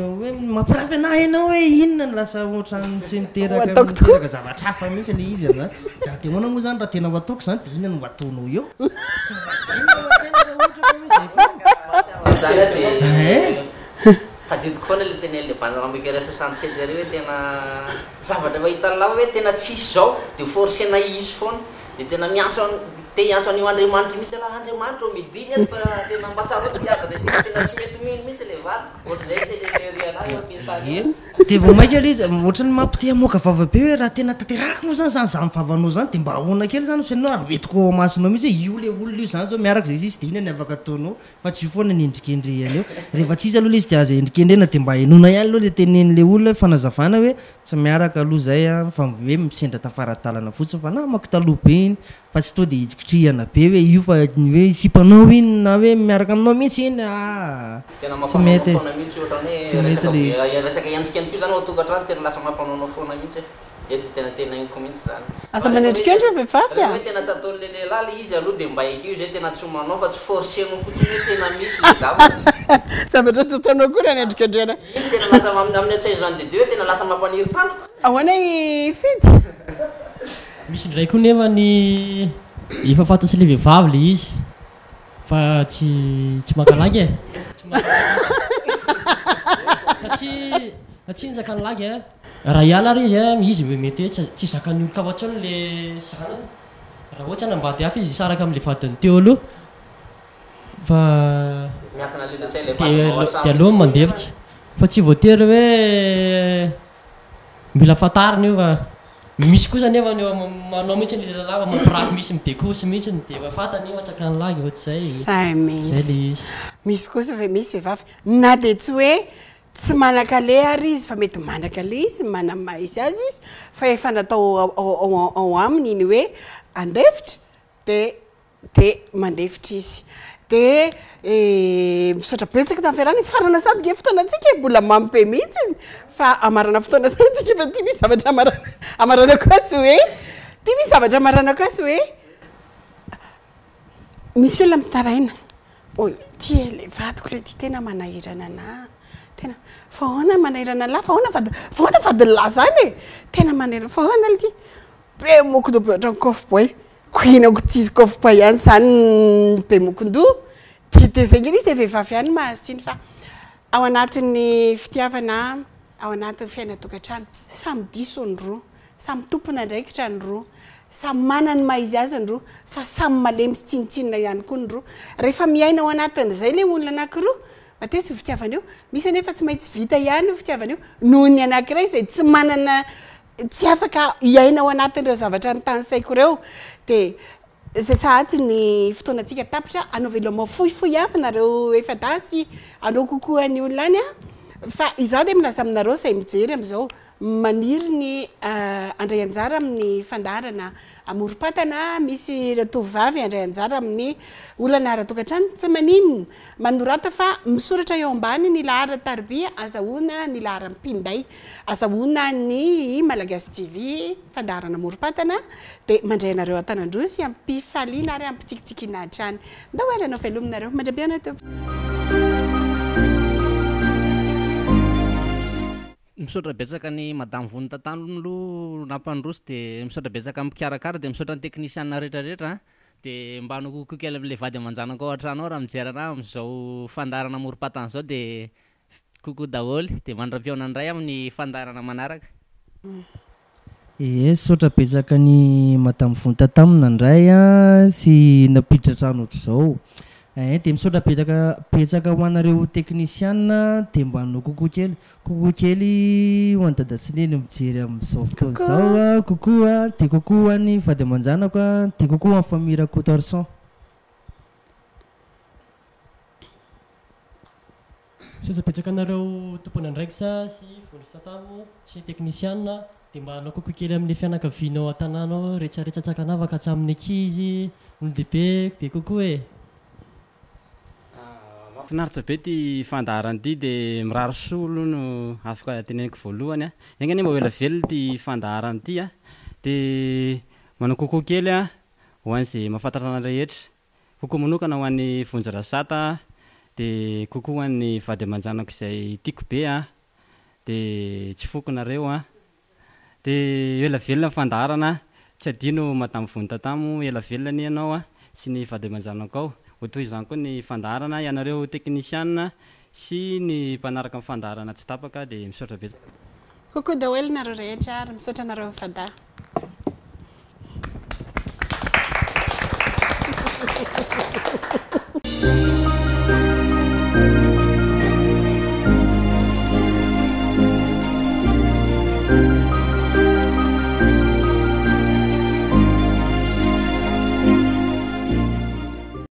hoe mampirafy anah ianao hoe inona no lasa ohatran'ny tsy miteraka Ho ataoko tokoa. miteraka zavatra hafa mihitsy le izy amin'izany, de de ahoana moa zany raha tena ho ataoko zany de inona no ho ataonao eo? Tsy mba zay no ao an-tsaina raha ohatra ka hoe zay foana. Izany aho de Hein? Tadidiko foana le tenenin'le bandy Ramboikera 67 ery hoe tena zavatra efa hitan'ny lava hoe tena tsisy zao de forcena hisy foana de tena miantso an te hiantso an'io Andriamanitra io mihitsy ialahy Andriamanitra ô midina eto fa tena mba tsarovy ty havana ity fa tena tsy mety mino mihitsy le vadiko ohatr'izay ny tenenin'i Ery anahy eo am-piasana eo. Dia vao mainka ilay izy ohatran'ny mampite hamoaka vava be hoe raha tena tanterahako moa zany zany zany vavanao zany dia mba ahoana kely zany ny fiainanao ary hoentiko ao imasonao mihitsy hoe io ilay olona io zany zao miaraka izay sisa dia inona ny afaka ataonao fa tsy io foana ny endrikendrehana eo. Rehefa tsy izy aloha ilay izy dia aza endrikendrehana dia mba henoina ihany aloha ilay tenenin'ilay olona hoe fanazavana hoe tsy miaraka aloha izay an fa hoe sendra tafara-dalana fotsiny fa namako taloha be iny Fa tsy to dia hitrikitrihana be hoe io fa ny hoe sipanao iny na hoe miaraka aminao mihitsy iny aa Tena tsy mampanaonao mety e foana mihitsy ohatrany hoe tsy mety resaka le izy. be resaka endrika ihany koa zany ao an-tokantrano tena lasa mampanaonao foana mihitsy e. Eto dia tena tenainiko mihitsy zany. Aza Fa rehefa hoe manendrikendrika vehivavy rehefa a! hoe tena tsy ataon'le lehilahy le izy aloha dia mba ekeo izy hoe tena tsy manao fa tsy forcer-nao fotsiny hoe tena misy le zavatra. Zavatra tsy ataonao akory anendrikendrehana. Iny tena lasa amin'ny antsay Jean de Dieu hoe tena lasa mampaniry tandroka. Ahoana i Fidy? Misy indray koa nefa ny efa fantatry le vehivavy le izy fa tsy tsy maka lagy e. Tsy maka lagy izy. Satria satria ny zakan'ny lagy a, raha hiala ary izy a, izy mety hoe tsy zakan'ny olon-kafa intsony le zanany. Raha ohatra hanambady hafa izy hisaraka amin'le vadiny teo aloha fa Miankina le toe-tsain'ilay vadinao de hatramin'ny de aleo mandefitra fa tsy voatery hoe Mila fantarina io fa misy kosa anefa ny eo manao mihitsy ny lehilahy fa mampirafy misy midekosy mihitsy dia efa fantany io fa tsy hakany lagy fa tsy zay Zay zay mihitsy. le izy. Misy kosa ve misy vehivavy na dia tsy hoe tsy manan-kaleha ary izy fa mety manan-kaleha izy, manana maha izy azy izy fa efa natao ao ao aminy ny hoe handefitra dia Dia mandefitra izy. Dia misaotra betsaka tamin'ny fiarahana. Hifarana sady nge fotoanantsika e, mbola mamy be mihitsy fa hamarana fotoana sady tsika fa ity misy zavatra hamarana hamaranako azy hoe ity misy zavatra hamaranako azy hoe misy olona mitaraina hoe ity e le vadiko le ity tena manahirana anah tena fa ahoana manahirana an'lah fa ahoana vady fa ahoana vadin'lah zany e tena manahirana fa ahoana le ity be mokodoha be ohatran'ny kôfboay Kohinako tsisy kôfpa ihany zany ny be mokondoha dia dia zay nge izy dia vehivavy ihany no mahazo tsiny fa ao anatin'ny fitiavana ao anatin'ny fiainan-tokantrano samy diso ny roa samy tompon'andraikitra ny roa samy manana ny maha izy azy ny roa fa samy malemy sy tsinontsinona ihany koa ny roa rehefa miaina ao anatin'izay ilay olona anankiroa matetika io fitiavana io misy anefa tsy maintsy vita ihany io fitiavana io noho ny anankiray izay tsy manana tsy afaka hiaina ao anatin'ireo zavatra notanisaiko ireo dia izay sahady ny fotoanantsika tapitra hanao veloma fohifohy avy nareo efa-dahy sy hanao kokoa ny olona any fa izaho dia milaza aminareo izay mijery amin'izao maniry ny handray anjara amin'ny fandaharana amorom-patana misy ireo tovovavy handray anjara amin'ny olana ara-tokantrano tsy maninona manorata fa misoratra eo ambany ny laharan-tariby azahoana ny laharam-pinday Azahoana ny Malagasy TV, fandaharana amorom-patana, dia mandray anareo an-tanan-droa sy am-pifaliana ary am-pitsikitsikiana hatrany. Ndao ary hanao veloma nareo. Mandra-pihaona tompoko. Misaotra betsaka an'i Madame Vony Tantano aloha nampandroso dia misaotra betsaka amin'ny mpikarakara dia misaotra ny teknisiana rehetra rehetra an! Dia mba hanao coucou kely amin'ilay vady aman-janako ao an-trano ao raha mijery anah amin'izao fandaharana amorom-patana izao dia Coucou daholo, dia mandra-pihaona indray amin'ny fandaharana manaraka. Ee, misaotra betsaka an'i Madame Vonta tam nandray an, sy nampiditra trano ohatr'izao. Ee, dia misaotra betsaka betsaka ho anareo teknisiana, dia mba hanao coucou kely. Coucou kely ho an'i Dada sy Neny mijery amin'izao fotoana izao an, coucou an, dia coucou ho an'ny vady aman-janako an, dia coucou ho an'ny famille Rakotoarison. Misaotra betsaka anareo tompon'andraikitra sy vondro satamo sy teknisiana dia mba hanao coucou kely amin'ny fianakaviana ao an-tanàna ao retraretra tsy ankanavaka hatramin'ny ankizy, olon-dehibe dia coucou e! Mahafinaritra be ity fandaharana ity dia mirary soa aloha no afaka teneniko voalohany a. Enga anie mba ho ela velona ity fandaharana ity a. Dia manao coucou kely a ho an'izay mahafantatra anay rehetra. Coucou manokana ho an'i Vonjy Rasata dia coucou ho an'ny vady aman-janako izay tiako be a, dia tsy foko nareo a, dia ela velona ny fandaharana, tsy adino Madame Vony Tatamo ela velona anie ianao a, sy ny vady aman-janakao, ho toy izany koa ny fandaharana, ianareo teknisiana sy ny mpanaraka ny fandaharana tsy tapaka dia misaotra betsaka. Coucou daholo nareo rehetra ary misaotra anareo mifadahy.